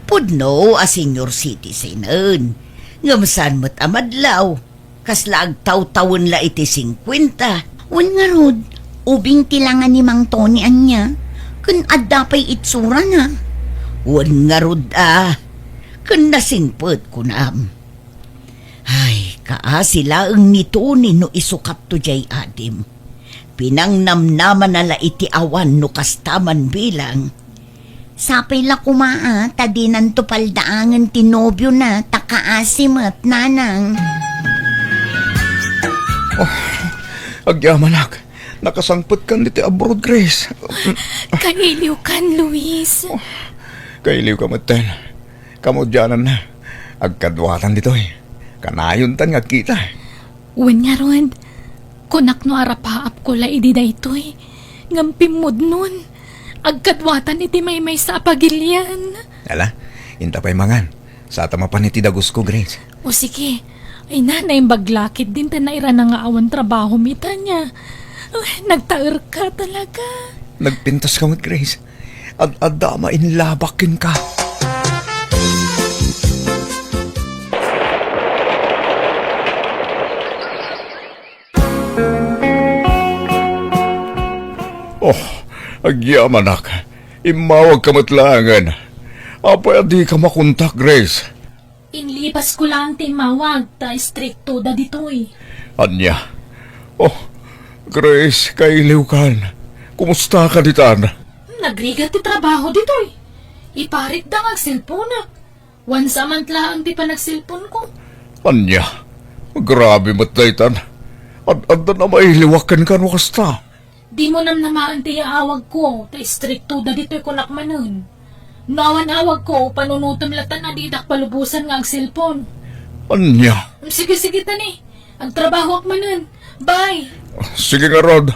Pudno a senior citizenen. Ngem saan met a madlaw? Kasla agtawtawen la iti singkuenta. Wen ngarud, ubing ti langa ni Mang Tony ania? Ken adda pay itsurana? Wen ngarud a, ken nasingpet kunam. Ay, kaasi laeng ni Tony no isukatto diay adim. Pinangnamnamana la iti awan no kasta man bilang. Sapay la koma a, ta dinanto paldaangen ti nobiona, ta kaasi met, Nanang. Oh, agyamanak. Nakasangpetkan ditoy abroad, Grace. Kailiwkan, Luis. Oh, kailiwka metten. Kamaudiananna, agkaduatan ditoy. Kanayontan nga agkita. Wen ngarud, kunak no arapaapko la idi daytoy, ngem pimmudnon, agkaduatan iti maymaysa a pagilian. Ala, inta pay mangan. Sata mapan iti dagusko, Grace. O sige. Ay na, naimbag la ketdin ta nairana nga awan trabahom ita nia. Ay, nagtaerka talaga. Nagpintaska met, Grace. Ad-adda a mainlabak kenka. Oh, agyamanak. Immawagka met laengen. Apay a dika makontak, Grace? Inlipas ko lang ti immawag ta istrikto da ditoy. Ania? Oh, Grace, kailiwkan. Kumusta ka ditan? Nagrigat ti trabaho ditoy. Iparit da nga agselponak. Wan sa man laeng ti panagselponko. Ania? Grabe met daytan. Ad-, adda na mailiwak kenka no kasta. Dimo namnamaen ti yaawagko, ta istrikto da ditoy kunak manen. No awan awagko, panunotem latta a didak palubosan nga agselpon. Ania? Sige, sige, tani. Agtrabahoak manen. Bye! Sige ngarud.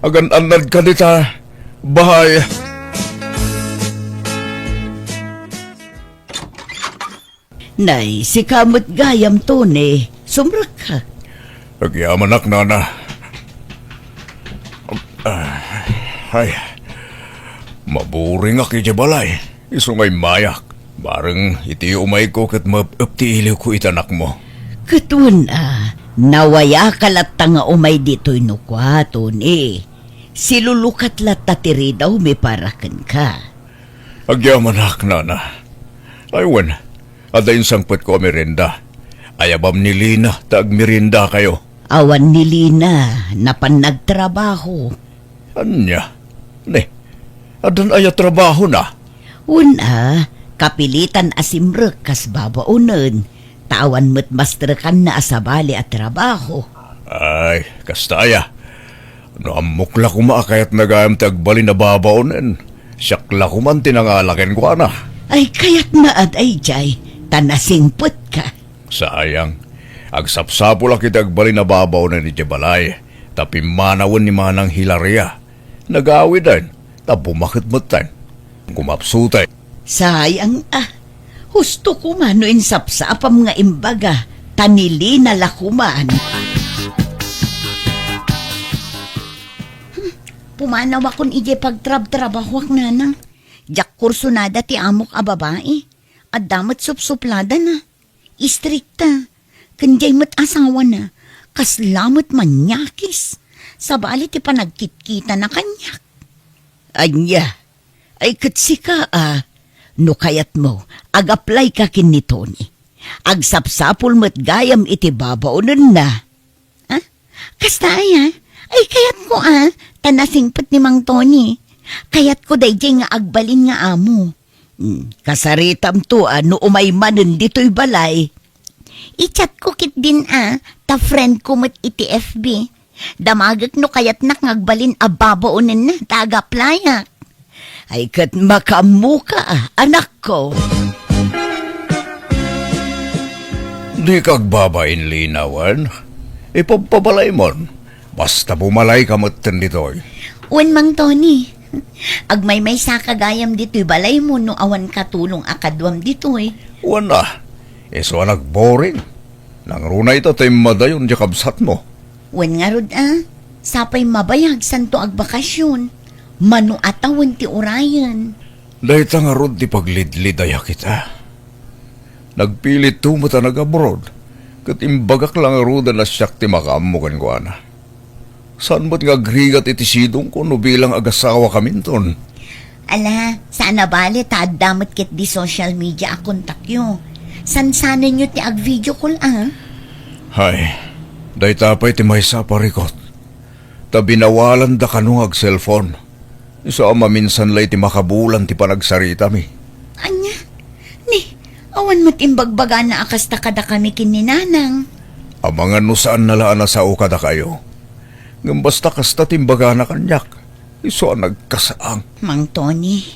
Agan-annadka dita. Bye! Nay, sika met gayam, Tony. Sumrekka. Agyamanak, nana. Ah, ay, maburingak iti balay. Isu nga immayak. Bareng iti umayko ket maep-ep ti iliwko iti anakmo. Ket wen a, nawayaka latta nga umay ditoy no kua, Tony. Silulukat latta ti ridawmi para kenka. Agyamanak, nana. Ay wen, adda insangpetko a merienda. Ayabam ni Lina ta agmeriendakayo. Awan ni Lina, napan nagtrabaho. Ania? Ne, addan aya trabahona? Wen a, kapilitan a simrek kas babaonen, ta awan met mastrekanna a sabali a trabaho. Ay, kasta aya. No ammok la koma a kayatna gayam ti agbalin a babaonen, siak la koman ti nangala kenkuana. Ay, kayatna a daydiay, ta nasingpetka. Sayang. Agsapsapulak iti agbalin a babaonen idiay balay, ta pimmanawen ni Manang Hilaria. Nagawiden, ta bumaket metten. Gumapsuten. Sayang a. Husto koma no insapsapam nga imbaga, ta ni Lina la koman. Hmm, pumanawakon idiay pagtrabtrabahoak, nanang. Diak kursunada ti amok a babai. Adda met supsupladana. Istrikta. Ken diay met asawana. Kasla met maniakis. Sabali ti panagkitkitana kaniak. Ania? Ay, ket sika a, no kayatmo, ag-apply-ka ken ni Tony. Agsapsapul met gayam iti babaonenna. Ha? Kasta aya? Ay, kayatko a, ta nasingpet ni Mang Tony. Kayatko daydiay nga agbalin nga amo. Hmm, kasaritamto a no umay manen ditoy balay. I-chat-ko ketdin a, ta friend-ko met iti F B. Damagek no kayatnak nga agbalin a babaonenna ta ag-apply-ak. Ay, ket makaammoka a, anakko. Dika agbabain, Lina, wen? Ipabpabalaymon. Basta bumalayka metten ditoy. Wen, Mang Tony. Agmaymaysaka gayam ditoy balaymo no awan katulong a kaduam ditoy. Wen a, isu a nagboring. Nangruna ita ta immadayon diay kabsatmo. Wen ngarud a, sapay mabayag santo agbakasyon. Mano a tawen ti urayen. Dayta ngarud ti paglidlidayak ita. Nagpilitto met a nag-abroad, ket imbagak la ngaruden a siak ti makaammo kenkuana. Saan met nga agrigat iti sidongko no bilang agasawakaminton? Ala, saan a bale ta adda met ketdi social media a kontakyo. Sansanenyo ti ag-video call a? Hay, dayta pay ti maysa a parikut. Ta binawalanda kano nga ag-cellphone. Isu a maminsan la iti makabulan ti panagsaritami. Ania? Ni, awan met imbagbagana a kasta kadakami ken ni Nanang. Amangan no saanna la a nasao kadakayo. Ngem basta kasta ti imbagana kaniak, isu a nagkasaang. Mang Tony.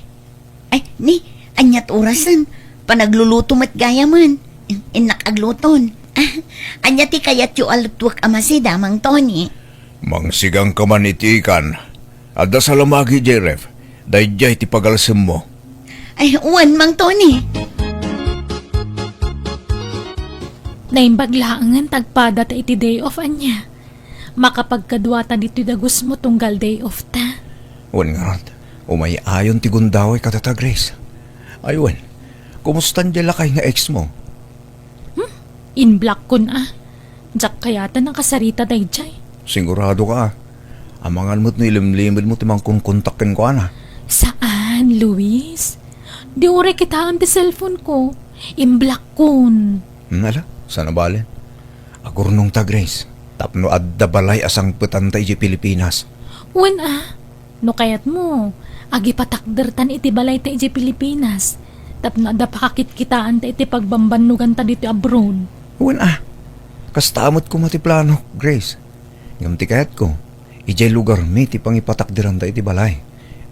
Ay, ni, aniat orasen? Panagluluto met gayamen. Innak agluton. Ah, ania ti kayatyo a lutuek a masida, Mang Tony? Mangsigangka man iti ikan. Adda salamagi idiay ref. Daydiay ti pagalsemmo. Ay, wen, Mang Tony. Naimbag laengen ta agpadata iti day off, ania? Makapagkaduata ditoy dagusmo tunggal day off ta. Wen ngarud, umay ayon ti gundaway kadata, Grace. Ay wen, kumustan diay lakay nga ex mo? Hmm? In-block-kon a. Diak kayat a nakasarita daydiay. Sigurado ka a. Amangan met no ilimlimedmo ti mangkonkontak kenkuana. Saan, Luis? Di uray kitaem ti cellphone ko. Imblakkon. Hmm, ala, saan a bale. Agurnongta, Grace, tapno adda balay a sangpetanta idiay Pilipinas. Wen a, no kayatmo, agipatakdertan iti balayta idiay Pilipinas, tapno adda pakakitkitaanta iti pagbambannoganta ditoy abroad. Wen a, kasta met koma ti planok, Grace. Ngem ti kayatko, idiay lugarmi ti pangipatakderanta iti balay.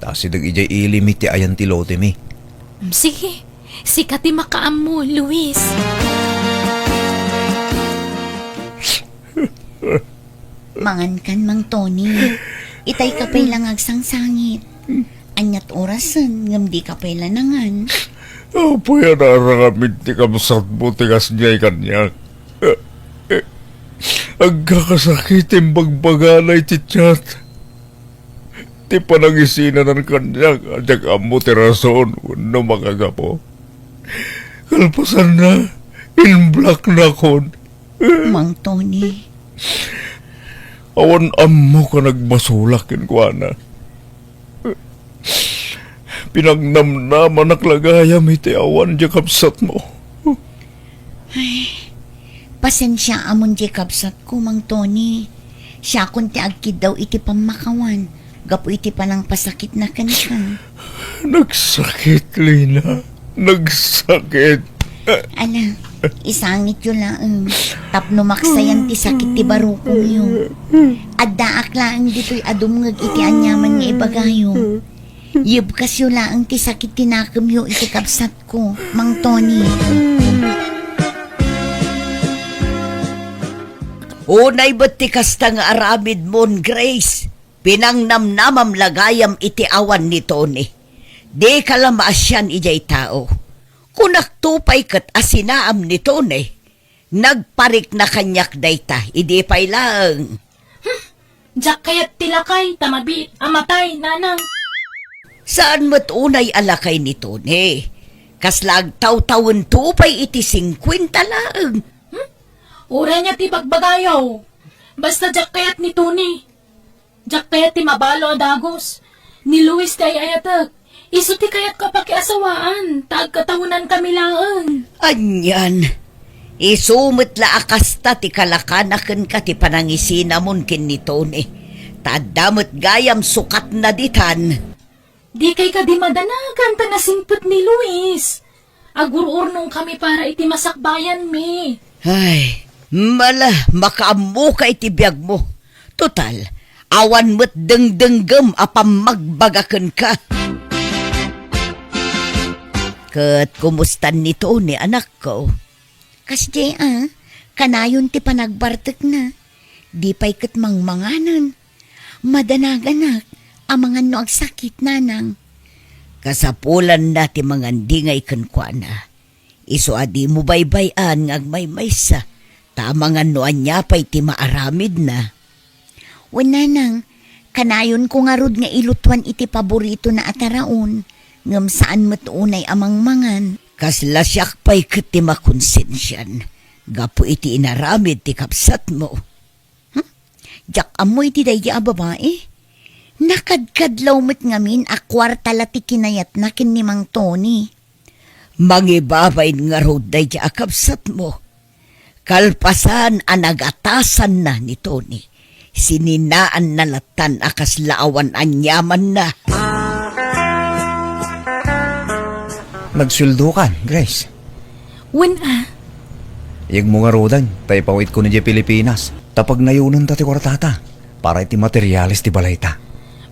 Ta asideg idiay ilimi ti ayan ti lotemi. Mm, sige, sika ti makaammo, Luis. Mangankan, Mang Tony. Itayka pay la nga agsangsangit. Ania't orasen, ngem dika pay la nangan. Apay a naaramid ti kabsatmo ti kasdiay kaniak? Agkakasakit ti imbagbaga iti tiat. Ti panangisinanan kaniak a diak ammo ti rason wenno makagapu. Kalpasanna, inblaknakon. Mang Tony. Awan ammok a nagbasolak kenkuana. Pinagnamnamanak la gayam iti awan diay kabsatmo. Ay, pasensiaamon diay kabsatko, Mang Tony. Siakon ti agkiddaw iti pammakawan gapu iti panangpasakitna kenka. Nagsakit, Lina. Nagsakit. Ala, isangityo laeng tapno maksayan ti sakit ti barukongyo. Addaak laeng ditoy a dumngeg iti aniaman nga ibagayo. Yebkasyo laeng ti sakit ti nakemyo iti kabsatko, Mang Tony. Unay met ti kasta nga aramidmon, Grace. Pinangnamnamam la gayam iti awan ni Tony. Dika la maasian idiay tao. Kunakto pay ket a sinaam ni Tony. Nagparikna kaniak dayta idi pay laeng. Hmm, diak kayat ti lakay ta mabiit a matay, nanang. Saan met unay a lakay ni Tony. Kasla agtawtawento pay iti singkuenta laeng. Hmm? Uray ania ti bagbagayo. Basta diak kayat ni Tony. Diak kayat ti mabalo a dagus. Ni Luis ti ay-ayatek. Isu ti kayatko a pakiasawaan, ta agkatawenankami laeng. Anian, isu met la a kasta ti kalakana kenka ti panangisinamon ken ni Tony. Ta adda met gayam sukatna ditan. Dikay kadi madanagan ta nasingpet ni Luis. Agur-urnongkami para iti masakbayanmi. Ay, mala, makaammoka iti biagmo. Total, awan met dengdenggem a pammagbaga kenka. Ket kumustan ni Tony, anakko? Kasdiay a, kanayon ti panagbartekna. Di pay ket mangmanganen. Madanaganak, amangan no agsakit, nanang. Kasapulanna ti mangandingay kenkuana. Isu a dimo baybay-an nga agmaymaysa, ta amangan no ania pay ti maaramidna. Wen, nanang, kanayonko ngarud nga ilutuan iti paboritona a taraon, ngem saan met unay a mangmangan. Kasla siak pay ket ti makonsensian gapu iti inaramid ti kabsatmo. Hmm? Diak ammo iti daydi a babai. Nakadkadlaw met ngamin a kuarta la ti kinayatna ken ni Mang Tony. Mangibabain ngarud daydi a kabsatmo. Kalpasan a nagatasanna ni Tony, sininaanna lattan a kasla awan aniamanna. Nagsueldokan, Grace? Wen a. Iyegmo ngaruden, ta ipawidko idiay Pilipinas. Ta pagnayonenta ti kuartata para iti materiales ti balayta.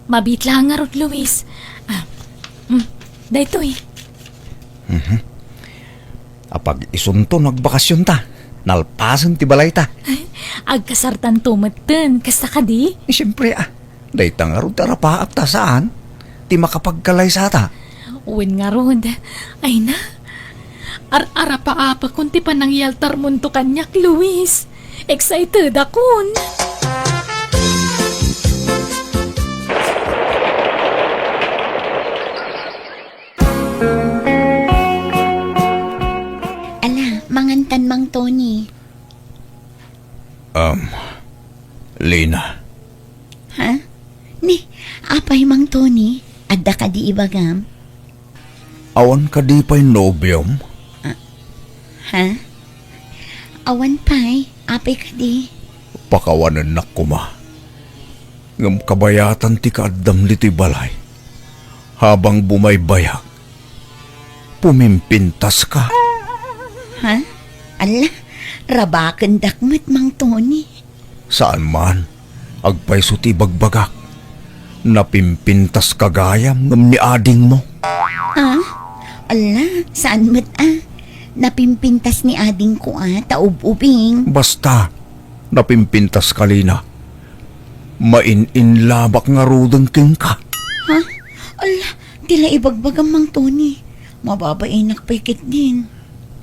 Mabiit laeng ngarud, Luis. Ah, mm, daytoy. Mhm. Apag-isunto no agbakasionta, nalpasen ti balayta. Ay, agkasartanto metten, kasta kadi? Eh, siempre, ah. Dayta ngarud ti arapaap ta saan ti makapagkalaysata. Wen ngarud. Ay na. Ar-arapaapakon ti panangyaltarmonto kaniak, Luis. Excited akon. Ala, mangantan, Mang Tony. Um, Lina. Ha? Ni, apay, Mang Tony? Adda kadi ibagam? Awan kadi pay nobiom? Ah, Ha? Awan pay, apay kadi? Pakawanennak koma. Ngem kabayatan ti kaaddam ditoy balay. Habang bumaybayag, pumimpintaska. Ha? Ala, rabakendak met, Mang Tony. Saan man, agpayso ti ibagbagak. Napimpintaska gayam ngem ni adingmo. Ha? Ala, saan met a. Napimpintas ni adingko a, ta ub-ubing. Basta, napimpintaska, Lina. Main-inlabak ngaruden kenka. Ha? Ala, ti la ibagbagam, Mang Tony. Mababainak pay ketdin.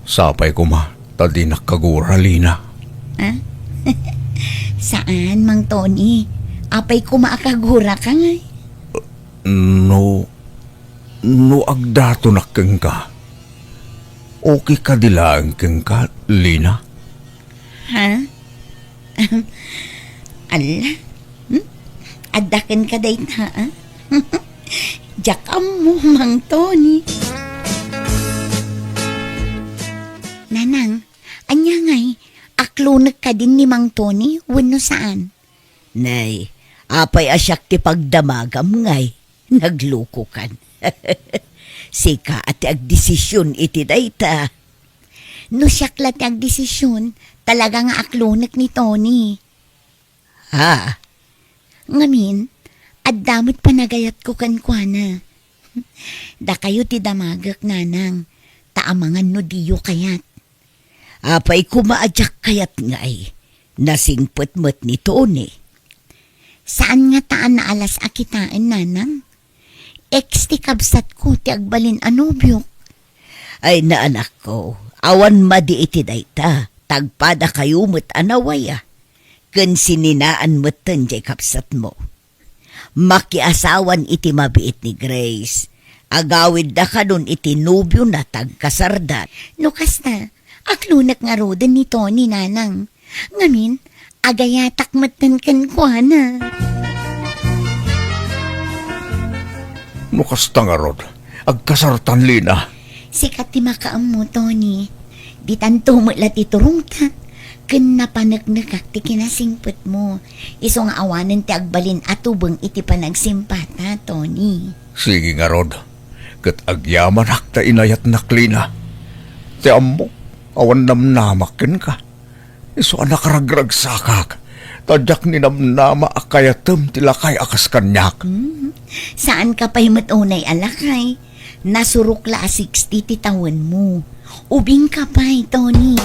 Sapay koma, ta dinak kagura, Lina. Ah? Saan, Mang Tony? Apay koma a kaguraka ngay? No, no agdatonak kenka, okay kadi laeng kenka, Lina? Ha? Ala? Hmm? Adda kenka dayta, ah? Diak ammo, Mang Tony. Nanang, ania ngay, aklonek kadin ni Mang Tony wenno saan? Nay, apay a siak ti pagdamagam ngay? Naglukokan. Sika a ti agdesision iti dayta. No siak la ti agdesision, talaga nga aklonek ni Tony. Ha? Ngamin, adda met panagayatko kenkuana. Dakayo ti damagek, Nanang, ta amangan no diyo kayat. Apay koma a diak kayat ngay, nasingpet met ni Tony. Saan ngata a naalas a kitaen, Nanang? Ex ti kabsatko ti agbalin a nobiok. Ay, naanakko, awan madi iti dayta, tagpadakayo met a nawaya. Ken sininaan metten jay kabsatmo. Makiasawan iti mabiit ni Grace. Agawidda kanon iti nobiona ta agkasarda. No kasta, aklonek ngaruden ni Tony, Nanang. Ngamin, agayatak metten kenkuana. No kasta ngarud, agkasartan, Lina. Sika ti makaammo, Tony. Ditanto met la ti turongta, ken napaneknekak ti kinasingpetmo. Isu nga awanen ti agbalin a tubeng iti panagsimpata, Tony. Sige ngarud, ket agyamanak ta inayatnak, Lina. Ti ammok, awan namnamak kenka. Isu a nakaragragsakak, ta diak ninamnama a kayatem ti lakay a kas kaniak. Hmm. Saanka pay met unay a lakay. Nasurok la a sixty ti tawenmo. Ubingka pay, Tony.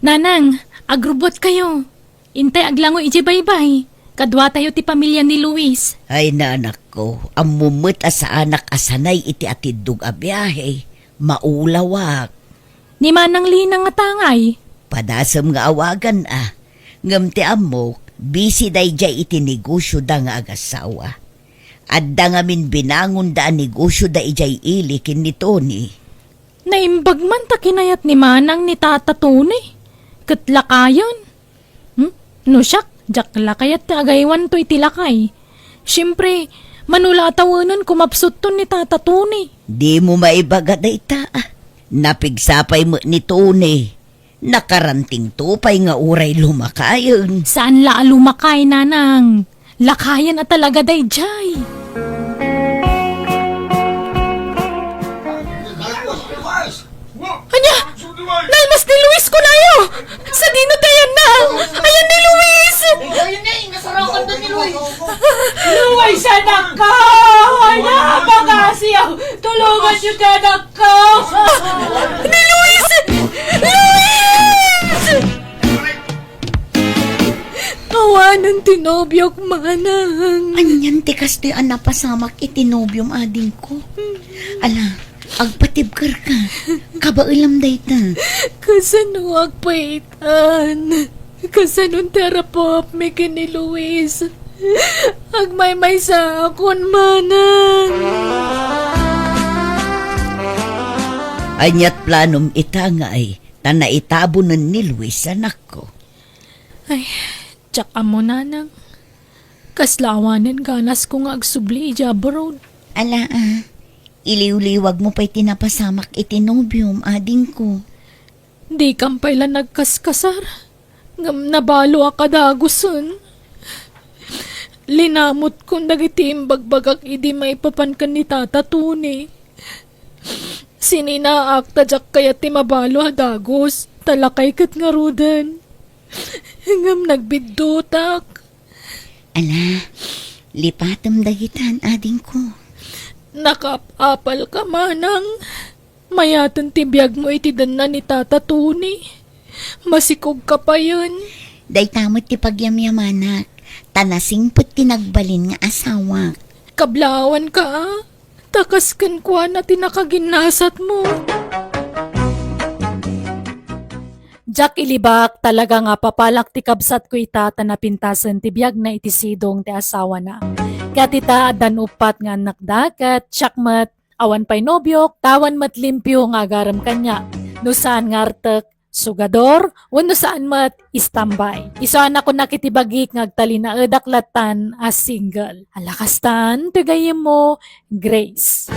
Nanang, agrubbuatkayo. Intay aglangoy idiay baybay. Kaduatayo ti pamilia ni Luis. Ay, nanakko, ammom met a saanak a sanay iti atiddog a biahe. Maulawak. Ni Manang Lina ngata ngay? Padasem nga awagan a. Ngem ti ammok, busy daydiay iti negosioda nga agassawa. Adda ngamin binangonda a negosioda idiay ili ken ni Tony. Naimbag man ta kinayat ni Manang ni Tata Tony. Ket lakayen. Hmm? No siak, diak la kayat ti agaywanto iti lakay. Siempre, mano la a tawenen kumapsutton ni Tata Tony. Dimo maibaga dayta, a. Napigsa pay met ni Tony. Nakarantingto pay nga uray lumakayen. Saan la a lumakay, Nanang. Lakayen a talaga daydiay. Ania? Nalmas ni Luis kunayo! Sadino ti ayanna? Ayan ni Luis! Luis, anakko! Ania, pagasiw! Tulongan niyo ti anakko! Ni Luis! Luis! Awanen ti nobiok, Manang. Anian ti kastoy a napasamak iti nobiom, adingko? Ala, agpatibkerka. Kabaelam dayta. Kasano agpaitan? Kasanon ti arapupmi ken ni Luis? Agmaymaysaakon, Manang. Aniat planom ita nga ay, ta naitabonen ni Luis, anakko? Ay, Diak ammo, nanang. Kasla awanen ganasko nga agsubli idiay abroad. Ala, a. Iliwliwagmo pay ti napasamak iti nobiom, adingko. Dikam pay la nagkaskasar, ngem nabalo a kadagusen. Linamutkon dagiti imbagbagak idi maipapan ken ni Tata Tony. Sininaak ta diak kayat ti mabalo a dagus, ta lakay ket ngaruden. Ngem nagbiddutak. Ala, lipatem dagitan, adingko. Nakaap-apalka, manang. Mayaten ti biagmo iti denna ni Tata Tony. Masikogka payen. Dayta met ti pagyamyamanak, ta nasingpet ti nagbalin nga asawak. Kablawanka, a? Ta kas kenkuana ti nakaginnasatmo. Diak ilibak, talaga nga apapalak ti kabsatko ita ta napintasen ti biagna iti sidong ti asawana. Ket ita, addan uppat nga annakda, ket siak met, awan pay nobiok, ta awan met limpio nga agarem kaniak. No saan nga artek, sugador, wenno saan met, istambay. Isu a nakunak iti bagik nga agtalinaedak lattan a single. Ala kastan, ti gayyemmo, Grace.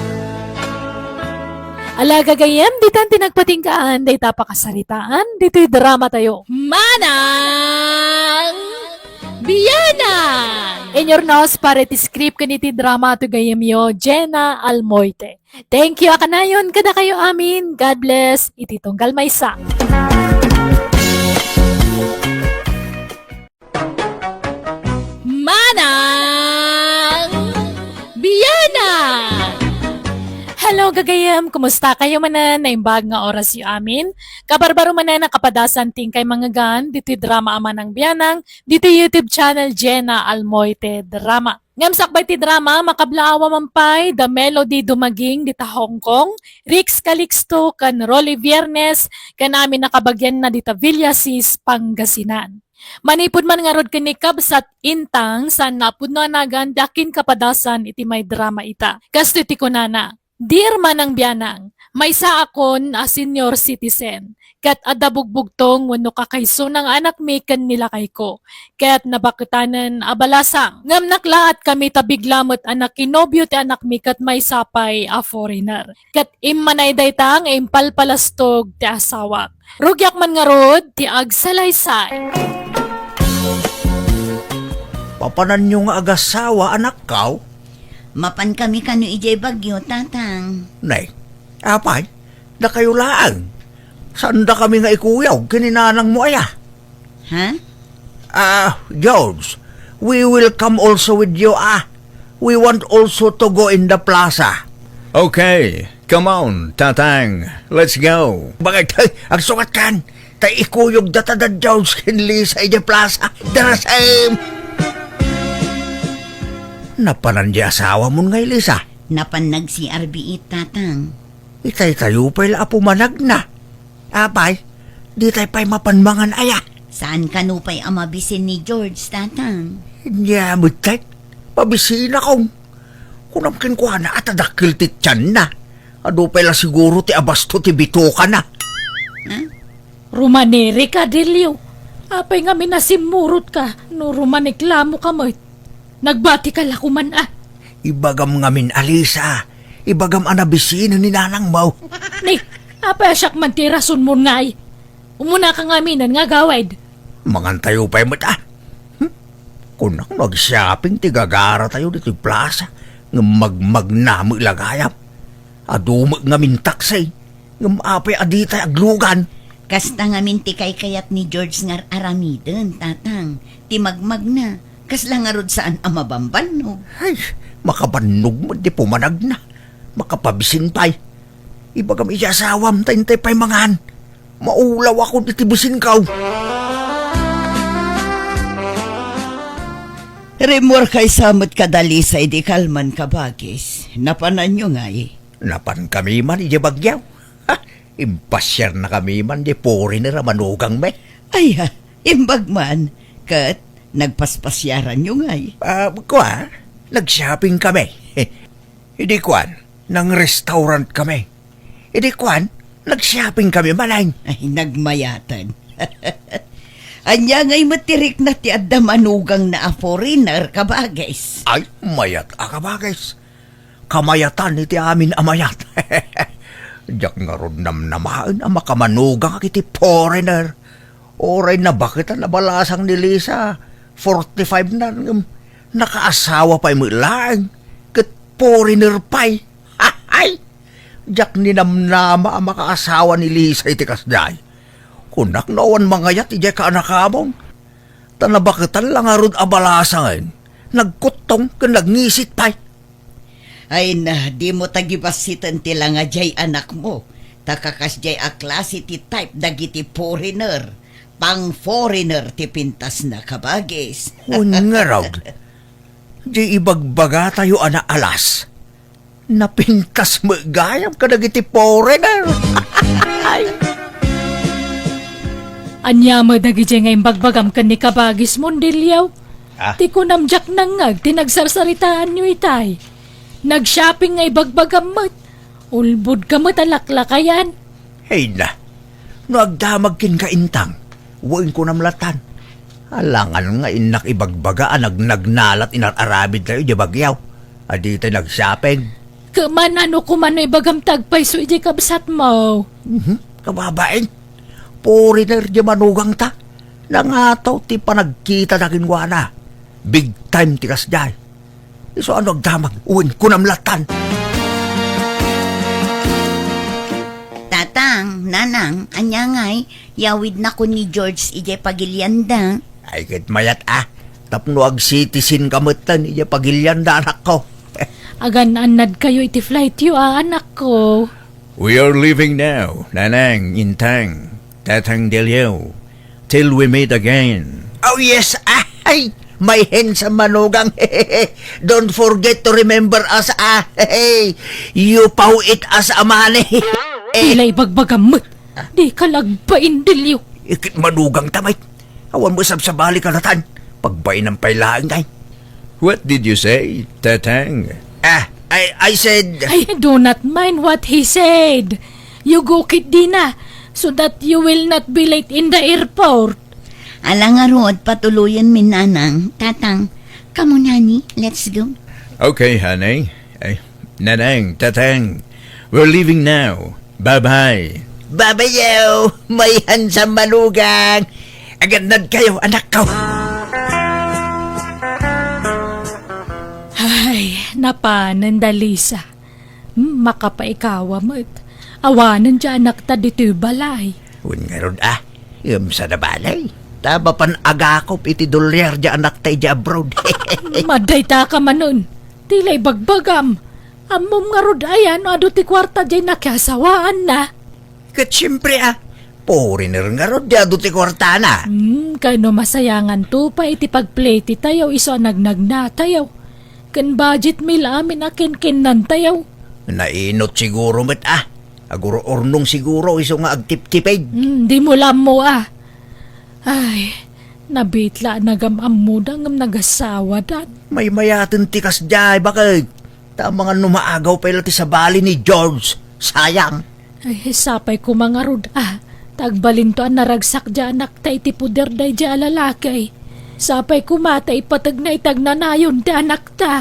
Ala, gagayyem, ditan ti nagpatinggaan dayta a pakasaritaan ditoy dramatayo. Manang Bianang! Inurnos para iti script ken iti drama ti gayyemyo, Jenna Almoite. Thank you a kanayon kadakayo amin. God bless iti tunggal maysa. Manang Bianang! Hello, gagayyem! Kumusta kayo manen? Naimbag nga orasyo amin. Kabarbaro manen a kapadasan ti inkay mangngegan ditoy drama a Manang Bianang, ditoy YouTube channel Jenna Almoite Drama. Ngem sakbay ti drama, makablaawa man pay da Melody Dumaging dita Hong Kong, Rix Calixto ken Rolly Viernes, ken amin a kabagianna dita Villasis, Pangasinan. Manipud man ngarud ken ni Kabsat Intang, saan nga a pudno a nagan ti akinkapadasan iti maidrama ita. Kastoy ti kunana, Dear Manang Bianang, maysaakon a senior citizen, ket adda bugbugtong wenno kakaisuna nga anakmi ken ni lakayko, ket nabaketanen a balasang. Ngem naklaat kami ta bigla met a nakinobio ti anakmi ket maysa pay a foreigner. Ket immanay dayta nga impalpalastog ti asawak. Rugiak man ngarud ti agsalaysay. Papananyo nga agasawa, anakkaw? Mapan kami kano idiay Baguio, Tatang. Nay, apay, dakayo laeng. Saanda kami nga ikuyog ken ni nanangmo aya? Ha? Ah, George, we will come also with you, ah. We want also to go in the plaza. Okay, come on, Tatang. Let's go. Bakit? Hey, agsukat kan. Tay ikuyog data da George ken Lisa idiay plaza. Darasem! Napanan di asawamon nga Lisa? Napan nag-C R B it, Tatang. Itay tayo pay la a pumanagna. Apay, ditay pay mapan mangan aya? Saan kano pay a mabisin ni George, Tatang? Nia met, tay, mabisinakon. Kunam kenkuana a ta dakkel ti tianna. Adu pay la siguro ti abasto ti bitokana. Ha? Rumanirika, Delio. Apay ngamin a simmurotka no rumaniklamoka met? Nagbatika la koman, a. Ibagam ngamin a, Lisa. Ibagam a nabisinen ni nanangmo. Ni, apay a siak man ti rasonmon ngay? Umunaka ngaminen nga agawid. Mangantayo pay met, a. Hmm? Kunak no ag-shopping ti gagaratayo ditoy plaza, ngem magmagna met la gayam. Adu met ngamin taksi, ngem apay a ditay aglugan? Kasta ngamin ti kaykayat ni George nga ar-aramiden, Tatang. Ti magmagna, kasla ngarud saan a mabambannog. Ay, makabannog met ti pumanagna. Makapabisin pay. Ibagam iti asawam ta intay pay mangan. Maulawakon iti bisinko. Rimmuar kaysa met kada Lisa idi kalman, kabagis. Napananyo ngay? Napan kami man idiay Baguio. Ha, impasiarna kami man di foreigner a manugangmi. Ay, ha, imbag man. Ket nagpaspasiaranyo ngay? Ah, kua, nag-shopping kami. Idi kuan, nang-restaurant kami. Idi kuan, nag-shopping kami manen. Ay, nagmayaten. Ania ngay met ti rikna ti adda manugangna a foreigner, kabagis? Ay, mayat a kabagis. Kamayatan iti amin a mayat. Diak ngarud namnamaen a makamanugangak iti foreigner. Uray nabaketan a balasang ni Lisa, forty-five na, ngem nakaasawa pay met laeng, ket foreigner pay. Ay! Diak ninamnama a makaasawa ni Lisa iti kasdiay. Kunak no awan mangayat idiay kaanakamon. Ta nabaketan la ngarud a balasangen, nagkuttong ken nagngisit pay. Ay na, dimo tagibassiten ti langa diay anakmo. Ta kakasdiay a klase ti type dagiti foreigner. Pang-foreigner ti pintasna, kabagis. Wen ngarud, diay ibagbagatayo a naalas, napintas met gayam kadagiti foreigner. Ay. Ania met dagidiay nga imbagbagam ken ni kabagismo, Dilio? Ah. Ti kunam diak nangngeg ti nagsarsaritaanyo itay. Nag-shopping nga ibagbagam met. Ulbodka met a laklakayan. Ay na, no agdamag kenka, Intang, wen kunam latan. Alangan nga innak ibagbaga a nagnagnalat inar-aramidtayo idiay Baguio a ditay nag-shopping. Ket man, ano koma no ibagam ti agpayso idiay kabsatmo? Mhm, kababain. Foreigner diay manugangta. Nangataw ti panagkitana kenkuana. Big time ti kasdiay. Isu a no agdamag, wen kunam latan. Tatang, Nanang, ania ngay, yawidnakon ni George idiay pagilianda? Ay, ket mayat a, tapno ag-citizenka metten idiay pagilianda, anakko. Agan-annadkayo iti flightyo a, anakko. We are leaving now, Nanang, Intang, Tatang Dilio, till we meet again. Oh yes, ah, ay, my handsome manugang. Don't forget to remember us, ah. You paw it as a money. Tila ibagbagam met. Dika la agbain, Dilio. Ikit manugangta met. Awan met sabsabali kadatan. Pagbainam pay laeng, ay. What did you say, Tatang? Ah, I, I said I do not mind what he said. You go ketdina, so that you will not be late in the airport. Ala ngarud, patuloyenmi, Nanang, Tatang. Come on, honey, let's go. Okay, honey. Ay, Nanang, Tatang, we're leaving now. Bye-bye. Bye-bye, yo. My handsome manugang. Agannadkayo, anakko. Ay, napanen da Lisa. Hmm, makapaikawa met. Awanen diay anakta ditoy balay. Wen ngarud, ah. Ngem saan a bale. Ta mapan agakop iti dolyar diay anakta idiay abroad. Madayta ka manen. Tila ibagbagam. Ammom ngarud aya no adu ti kuarta diay nakiasawaanna? Ket siempre, ah, foreigner ngarud diay adu ti kuartana. Hmm, kano masayanganto pay iti pagpletytayo isu a nagnagnatayo. Ken budget mi la amin a kenkinnantayo. Nainot siguro met, ah. Agur-urnong siguro isu nga agtiptipid. Hmm, dimo la ammo, ah. Ay, nabitla a nagam-ammoda ngem nagasawadan. Maymayaten ti kasdiay, baket. Ta amangan no maagaw pay la ti sabali ni George. Sayang. Ay, sapay koma ngarud, ah. Ta agbalinto a naragsak diay anakta iti poder daydiay a lalaki. Sapay koma ta ipategna iti agnanayon ti anakta.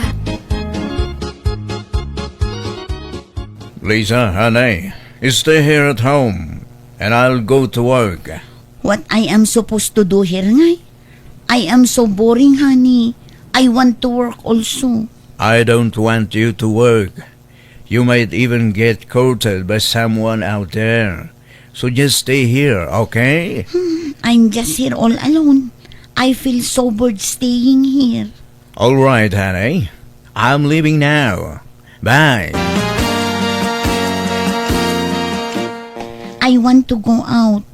Lisa, honey, stay here at home, and I'll go to work. What I am supposed to do here, ngay? I am so boring, honey. I want to work also. I don't want you to work. You might even get courted by someone out there. So just stay here, okay? Hmm, I'm just here all alone. I feel so bored staying here. All right, honey. I'm leaving now. Bye. I want to go out.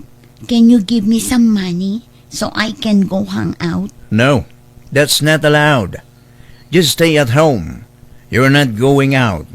Can you give me some money so I can go hang out? No, that's not allowed. Just stay at home. You're not going out.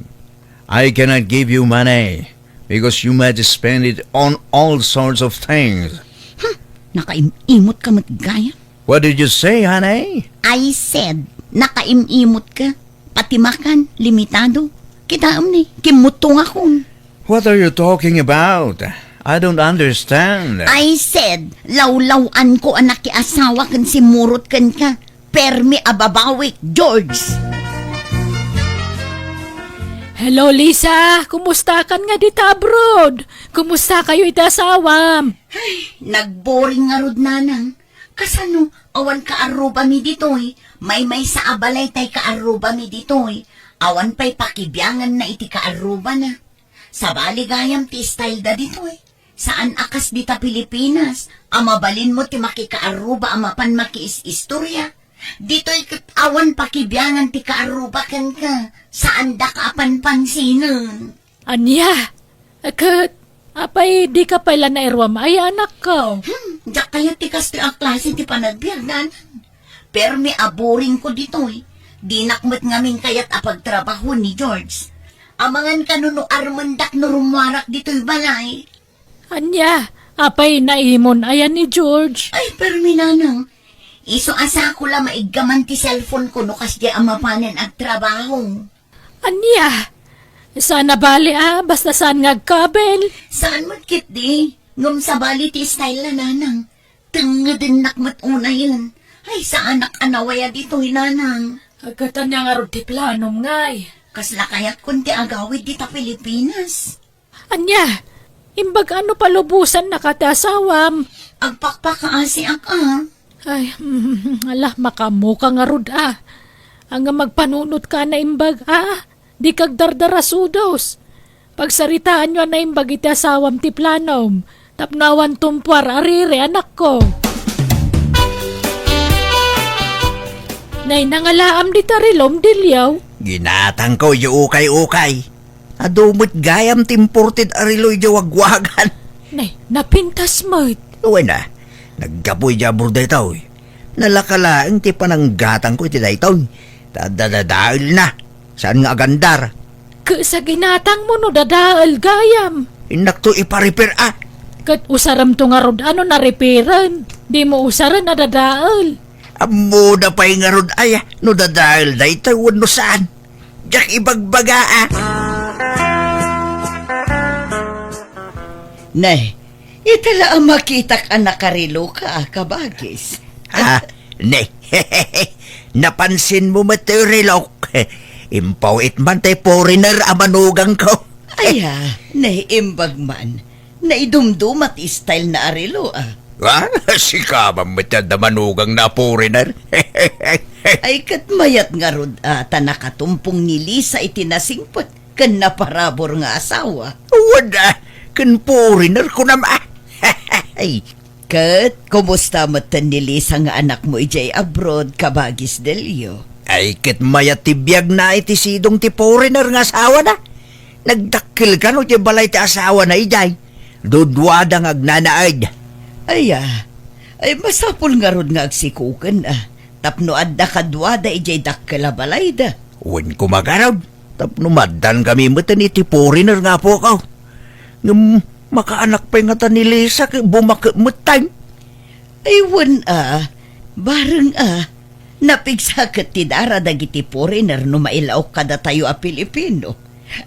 I cannot give you money because you might spend it on all sorts of things. Hmm, nakaim-imot ka met gayam. What did you say, honey? I said, nakaim-imot ka. Pati makan, limitado. Kitaem ni, kimmuttongakon. What are you talking about? I don't understand. I said, lawlaw-anko a nakiasawa ken simmurot kenka. Permi a babawik, George. Hello, Lisa. Kumustakan nga dita abroad? Kumusta kayo iti asawam? Ay, nagboring ngarud, nanang. Kasano, awan kaarrubami ditoy? Maymaysa a balay tay kaarrubami ditoy. Awan pay pakibianganna iti kaarrubana. Sabali gayam ti style da ditoy. Saan a kas dita Pilipinas, a mabalinmo ti makikaarruba a mapan makiis-istorya. Ditoy ket awan pakibiangan ti kaarruba kenka. Saandaka a panpansinen. Ania? Ket, apay, dika pay la nairuam aya, anakko? Hmm, diak kayat ti kastoy a klase ti panagbiag, nanang. Permi a boring ko ditoy. Dinak met ngamin kayat a pagtrabaho ni George. Amangan kano no armendak no rummuarak ditoy balay. Ania, apay naimon aya ni George? Ay, permi, nanang. Isu a sako la maiggaman ti cellphone ko no kasdiay a mapanen agtrabaho. Ania? Saan a bali a, basta saan nga agkabel? Saan met ketdi? Ngem sabali ti style na, nanang. Tengngedennak met unayen. Ay, saanak a nawaya ditoy, nanang. Ket ania ngarud ti planom ngay? Kasla kayatkon ti agawid dita Pilipinas. Ania? Imbag ano palubosan na ka ti asawam? Agpakpakaasiak a. Ay, ala, makaammoka ngarud a. Ania, magpanunot ka a naimbag a. Dika agdardarasudos. Pagsaritaanyo a naimbag iti asawam ti planom. Tapno awan tumpuar a riri, anakko. Nay, nangalaam dita rilom, Dilio? Ginatangko, idiay ukay-ukay. Adu met gayam ti imported a relo idiay wagwagan. Nay, napintas met. Wen a, naggapu idiay abroad daytoy. Nalaka laeng ti pananggatangko iti daytoy. Ta dadadaelna. Saan nga agandar? Ket sa ginatangmo no dadael gayam. Innakto ipa-repair a. Ket usaremto ngarud a no na-repairen. Dimo usaren a dadael. Ammona pay ngarud aya no dadael daytoy wenno saan. Diak ibagbaga a. Ne, ita la a makitak a nakareloka a, kabagis. Ah, ne. Napansinmo met ti relok. Impaw-it man ti foreigner a manugangko. Aya, naimbag man. Naidumduma ti style na a relo, a. Ah, sika man met ti adda manugangna a foreigner. Ay, ket mayat ngarud a ta nakatumpong ni Lisa iti nasingpet ken naparabur nga asawa. Wen a, ken foreigner kunam a. Ay. Ket kumusta metten ni Lisa nga anakmo idiay abroad, kabagis Delio? Ay, ket mayat ti biagna iti sidong ti foreigner nga asawana. Nagdakkel kano ti balay ti asawana idiay. Duduada nga agnanaed. Aya, ay, masapul ngarud nga agsikoken a, tapno adda kaduada idiay dakkel a balayda. Wen koma ngarud, tapno maaddaankami metten iti foreigner nga apuko. Ngem makaanak pay ngata ni Lisa ket bumaket metten. Ay, wen a, bareng a, napigsa ket ti dara dagiti foreigner no mailaok kadatayo a Pilipino.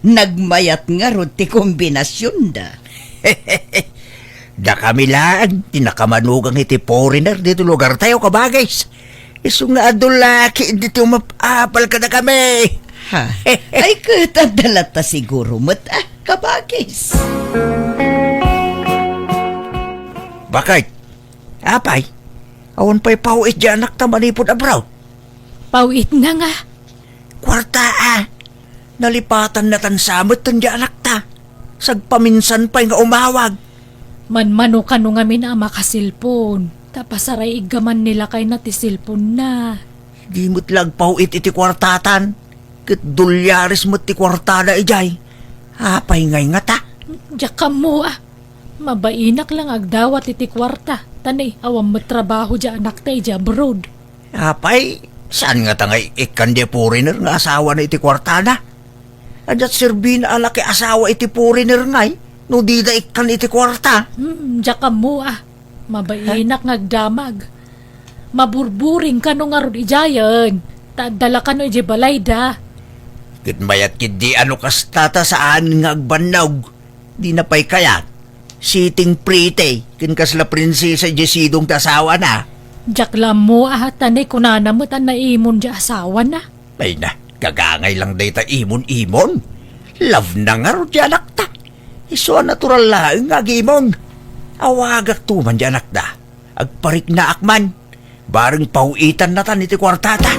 Nagmayat ngarud ti kombinasionda. Dakami laeng ti nakamanugang iti foreigner ditoy lugartayo, kabagis. Isu nga adu la ketdi ti umap-apal kadakami. Ha? Ay, ket adda latta siguro met a, kabagis. Bakit? Apay, awan pay paw-it diay anakta manipud abroad? Paw-itna nga. Kuarta a. Nalipatannatan sa met diay anakta. Sagpaminsan pay nga umawag. Manmano kano ngamin a makaselpon. Ta pasaray iggaman ni lakayna ti selponna. Di met la agpaw-it iti kuartatan. Ket dolyares met ti kuartada idiay. Apay ngay ngata? Diak ammo a. Mabainak la nga agdawat iti kuarta, ta ni awan met trabaho diay anakta idiay abroad. Apay, saan ngata nga ikkan diay foreigner nga asawana iti kuartada? Adda serbina a nakiasawa iti foreigner ngay, no dida ikkan iti kuarta? Hmm, diak ammo a. Mabainak nga agdamag. Maburburing kano ngarud idiayen, ta adda la kano idiay balayda. Ket mayat ketdi a no kasta ta saan nga agbannog. Dina pay kayat. Sitting pretty, ken kasla prinsesa diay sidong ti asawana. Diak la ammo a, ta ni kunana met a naimon diay asawana. Ay na, gagangay lang dayta imon-imon. Love na ngarud diay anakta. Isu a natural laeng nga agimon. Awagakto man diay anakda. Agpariknaak man. Bareng paw-itannatan iti kuartata.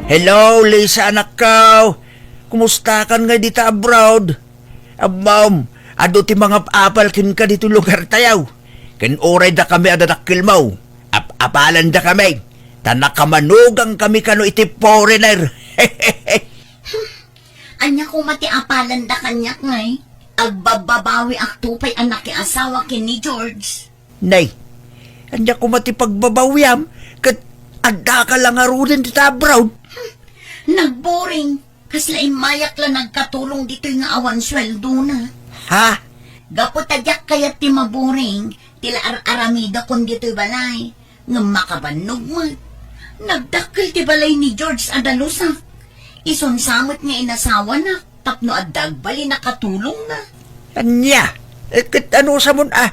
Hello, Lisa, anakko. Kumustakan ngay dita abroad? Ammom, adu ti mangap-apal kenka ditoy lugartayo. Ken uray dakami a dadakkelmo, ap-apalanda kami, ta nakamanugankami kano iti foreigner. Ania koma ti apalanda kaniak, ngay? Agbabbabawiakto pay a nakiasawa ken ni George. Nay, ania koma ti pagbabawiam ket addaka la ngaruden dita abroad? Nagboring. Kasla immayak la nagkatulong ditoy nga awan sueldona. Ha? Gapu ta diak kayat ti maboring, ti la ar-aramidakon ditoy balay. Ngem makabannog met. Nagdakkel ti balay ni George a dalusak. Isun sa met nga inasawanak tapno adda agbalin a katulongna. Ania? Eh, ket anusamon a?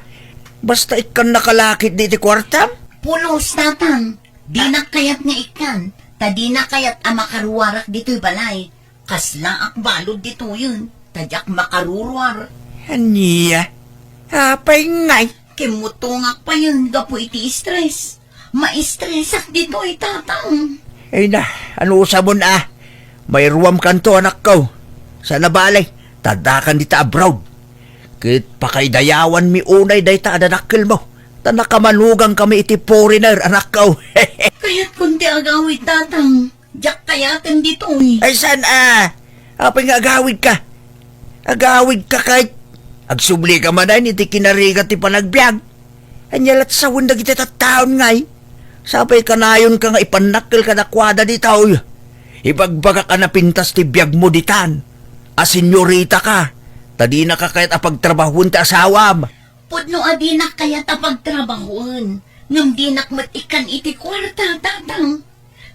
Basta ikkannaka la ketdi iti kuartam? Pulos, Tatang. Dinak kayat nga ikkan, ta dinak kayat a makaruarak ditoy balay. Kaslaak balud ditoyen, ta diak makaruruar. Ania? Apay ngay? Kimmutongak payen gapu iti stress. Maistresak ditoy, Tatang. Ay na, anusamon a? Mairuamkanto, anakko. Saan a bale, ta addakan dita abroad. Ket pakaidayawanmi unay dayta a dadakkelmo, ta nakamanugankami iti foreigner, anakko. Kayatkon ti agawid, Tatang. Diak kayaten ditoy. Ay, saan a? Apay nga agawidka? Agawidka ket agsublika manen iti kinarigat ti panagbiag. Ania la't sawen dagiti tattaon ngay? Sapay kanayonka nga ipannakkel kadakuada ditoy. Ibagbagak a napintas ti biagmo ditan a senyoritaka, ta dinaka kayat a pagtrabahoen ti asawam. Pudno a dinak kayat a pagtrabahoen, ngem dinak met ikkan iti kuarta, Tatang.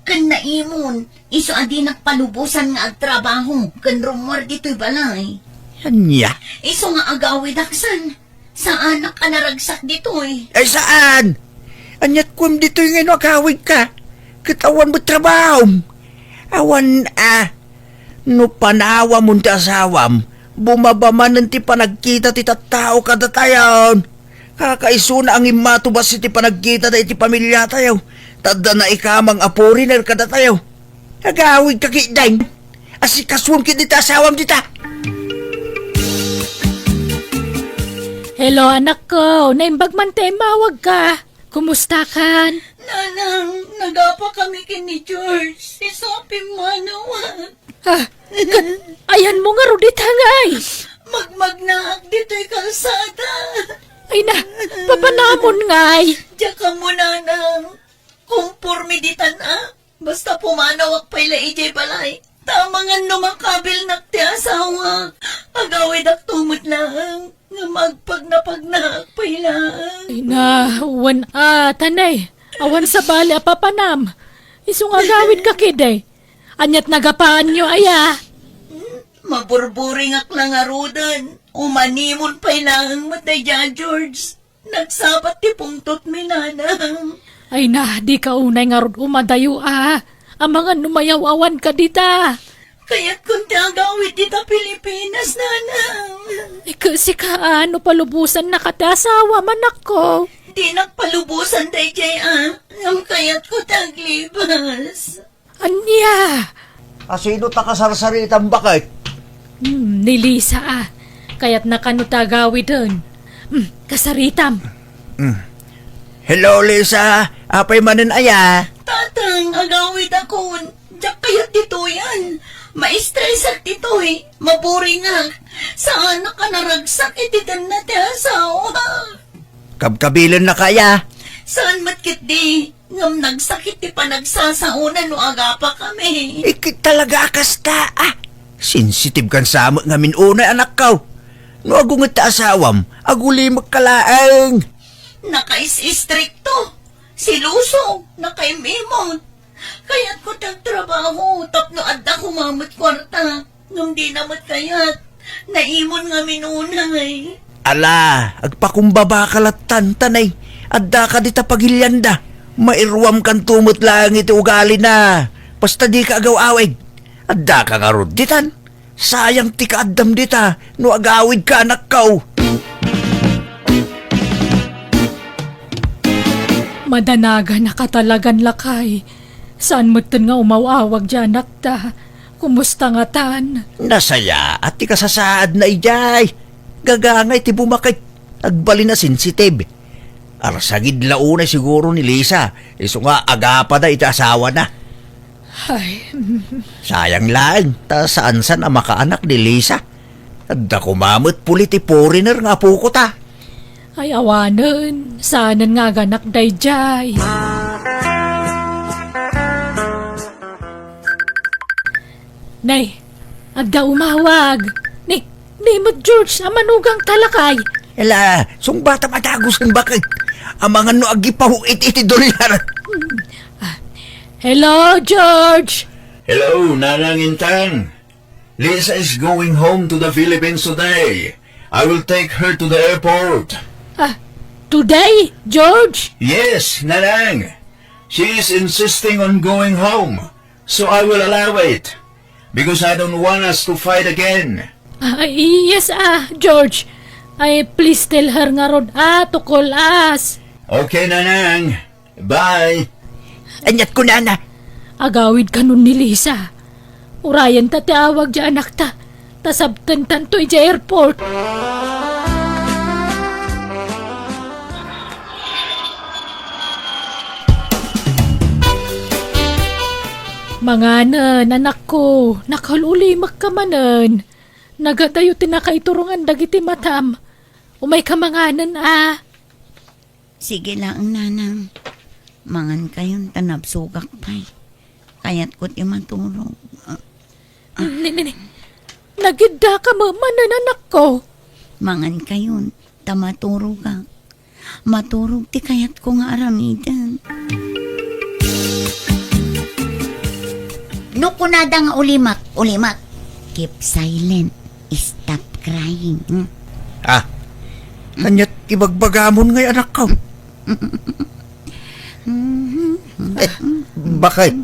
Ken naimon, isu a dinak palubosan nga agtrabaho ken rummuar ditoy balay. Ania? Isu nga agawidak san, saanak a naragsak ditoy. Ay, saan? Ania't kuem ditoy nga no agawidka? Ket awan met trabahom. Awan a. No panawamon ti asawam, bumaba manen ti panagkita ti tattao kadatayon. Kakaisuna a ngimmato bassit ti panagkitada iti pamiliatayo, ta adda naikamang a foreigner kadatayo. Agawidka ketdin. Asikasuem ketdi ti asawam dita. Hello, anakko. Naimbag man ti immawagka. Kumustakan? Nanang, nagapakami ken ni George. Isu a pimmanawak. Ah, ket ayanmo ngarud ita ngay? Magmagnaak ditoy kalsada. Ay na, papanamon ngay? Diak ammo, Nanang. Kumporme ditan a. Basta pumanawak pay la idiay balay. Ta amangan no makabilnak ti asawak, agawidakto met laeng nga magpagnapagnaak pay laeng. Ay na, wen a, tanay. Awan sabali a papanam. Isu nga agawidka ketdi. Ania't nagapaanyo aya? Maburburingak la ngaruden. Umanimon pay laeng met daydiay a George. Nagsabat ti pungtotmi, Nanang. Ay na, dika unay ngarud umadayo a. Amangan no mayaw-awanka dita. Kayatkon ti agawid dita Pilipinas, Nanang. Ay, ket sika a, no palubosannaka ti asawam, anakko? Dinak palubosan daydiay a, ngem kayatko ti aglibas. Ania? Asino ta kasarsaritam, baket? Hmm, ni Lisa a. Kayatna kano ta agawiden. Hmm, kasaritam. Hmm. Hello, Lisa. Apay manen aya? Tatang, agawidakon. Diak kayat ditoyan. Maistresak ditoy. Maboringak. Saanak a naragsak iti tenna ti asawa. Kabkabilennaka aya? Saan met ketdi, ngem nagsakit ti panagsasaona no agapakami. Ikit talaga a kasta, a. Sensitibkan sa met ngamin unay, anakko. No agunget ti asawam, agulimekka laeng. Nakais-istrikto, seloso, nakaim-imot. Kayatko ti agtrabaho tapno adda koma met kuarta. Ngem dina met kayat. Naimon ngamin unay. Ala, agpakumbaba ka lattan, tanay. Adda ka dita pagilianda. Mairuamkanto met laeng iti ugalina. Basta dika agaw-awid. Adda ka ngarud ditan. Sayang ti kaaddam dita no agawid ka, anakko. Madanagan a katalagan, lakay. Saan metten nga umaw-awag diay anakta. Kumusta ngatan? Nasayaat ti kasasaadna idiay. Gagangay ti bumakit. Agbalin a sensitive. Arsagid la unay siguro ni Lisa, isu nga agapada iti asawana. Ay. Sayang laeng, ta saan-san a makaanak ni Lisa. Adda koma met puli ti foreigner nga apoko ta. Ay, awanen, saanen nga aganak daydiay. Nay, adda umawag. Ni, ni met George, a manugangta, lakay. Ela, sungbatam a dagusen, baket. Amangan no agipaw-it iti dolyar. Hmm. Ah, hello, George. Hello, Nanang Intang. Lisa is going home to the Philippines today. I will take her to the airport. Ah, today, George? Yes, Nanang. She is insisting on going home, so I will allow it, because I don't want us to fight again. Ah, yes, ah, George. Ay, please tell her ngarud, ah, to call us. Okay, Nanang. Bye. Aniat kunana? Agawid kanon ni Lisa. Urayenta ti awag diay anakta. Ta sabtentanto idiay airport. Manganen, anakko. Nakaul-ulimekka manen. Nagadayo ti nakaiturongan dagiti matam. Umayka manganen, a. Sige laeng, Nanang. Mangankayon ta nabsogak pay. Kayatko ti maturog. Ah. Ni, ni, ni. Nagiddaka manen, anakko. Mangankayon ta maturogak. Maturog ti kayatko nga aramiden. No kunada nga ulimek, ulimek. Keep silent. Stop crying. Hmm? Ah, aniat ibagbagamon ngay, anakko? Eh, baket?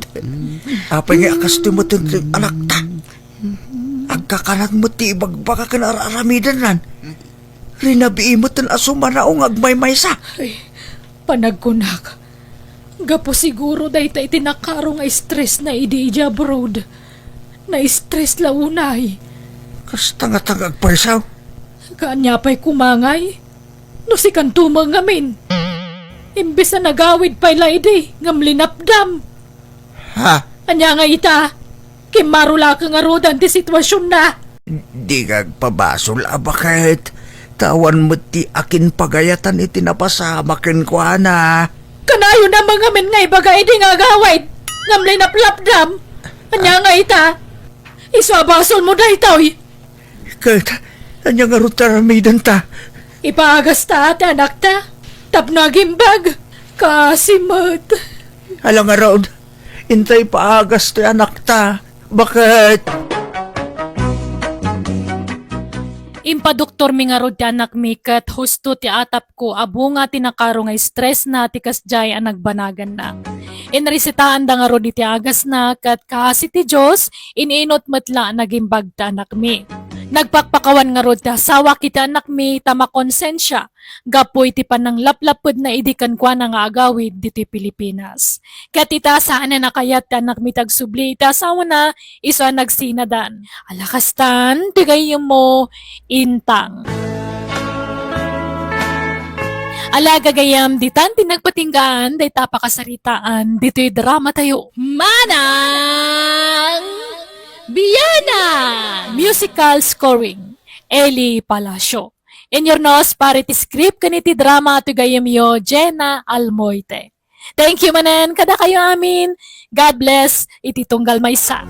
Apay ngay a kastoy met ti anakta? Agkakanan met ti ibagbaga ken ar-aramidennan. Rinabii met a sumanao nga agmaymaysa. Ay, panagkunak. Gapu siguro dayta iti nakaro nga stressna idi idiay abroad. Na-stress la unay. Kasta ngata nga agpaysaw? Kaanya pay koma ngay? No sikanto met ngamin. Imbes a nagawid pay la idi, ngem linapdam. Ha? Ania ngay ita? Kimmaro la ka ngaruden ti situasionna. Dika agpabasol a baket. Ta awan met ti akin pagayatan iti napasamak kenkuana. Kanayon a mangamin nga ibaga idi nga agawid, ngem linaplapdam. Ania ngay ita? Isu a basolmo daytoy. Ket, ania ngarud ti aramidenta? Ipaagasta ti anakta, tapno agimbag. Kaasi met. Ala ngarud, inta ipaagas ti anakta. Baket? Impadoktormi ngarud ti anakmi ket husto ti atapko a bunga ti nakaro nga stressna ti kasdiay a nagbanaganna. Inresitaanda ngarud iti agasna ket kaasi ti Dios, in-inut met la nagimbag ti anakmi. Nagpakpakawan ngarud ti asawak iti anakmi ta makonsensia gapu iti pananglaplapedna idi kenkuana nga agawid ditoy Pilipinas. Ket ita, saanen a kayat ti anakmi ti agsubli iti asawana, isu a nagsinadan. Ala kastan ti gayyemmo, Intang. Ala gagayyem, ditan ti nagpatinggaan dayta a pakasaritaan ditoy dramatayo. Manang Biana! Musical scoring, Eli Palacio. Inyurnos para iti script ken iti drama ti gayyemyo, Jenna Almoite. Thank you manen kadakayo amin. God bless iti tunggal maysa.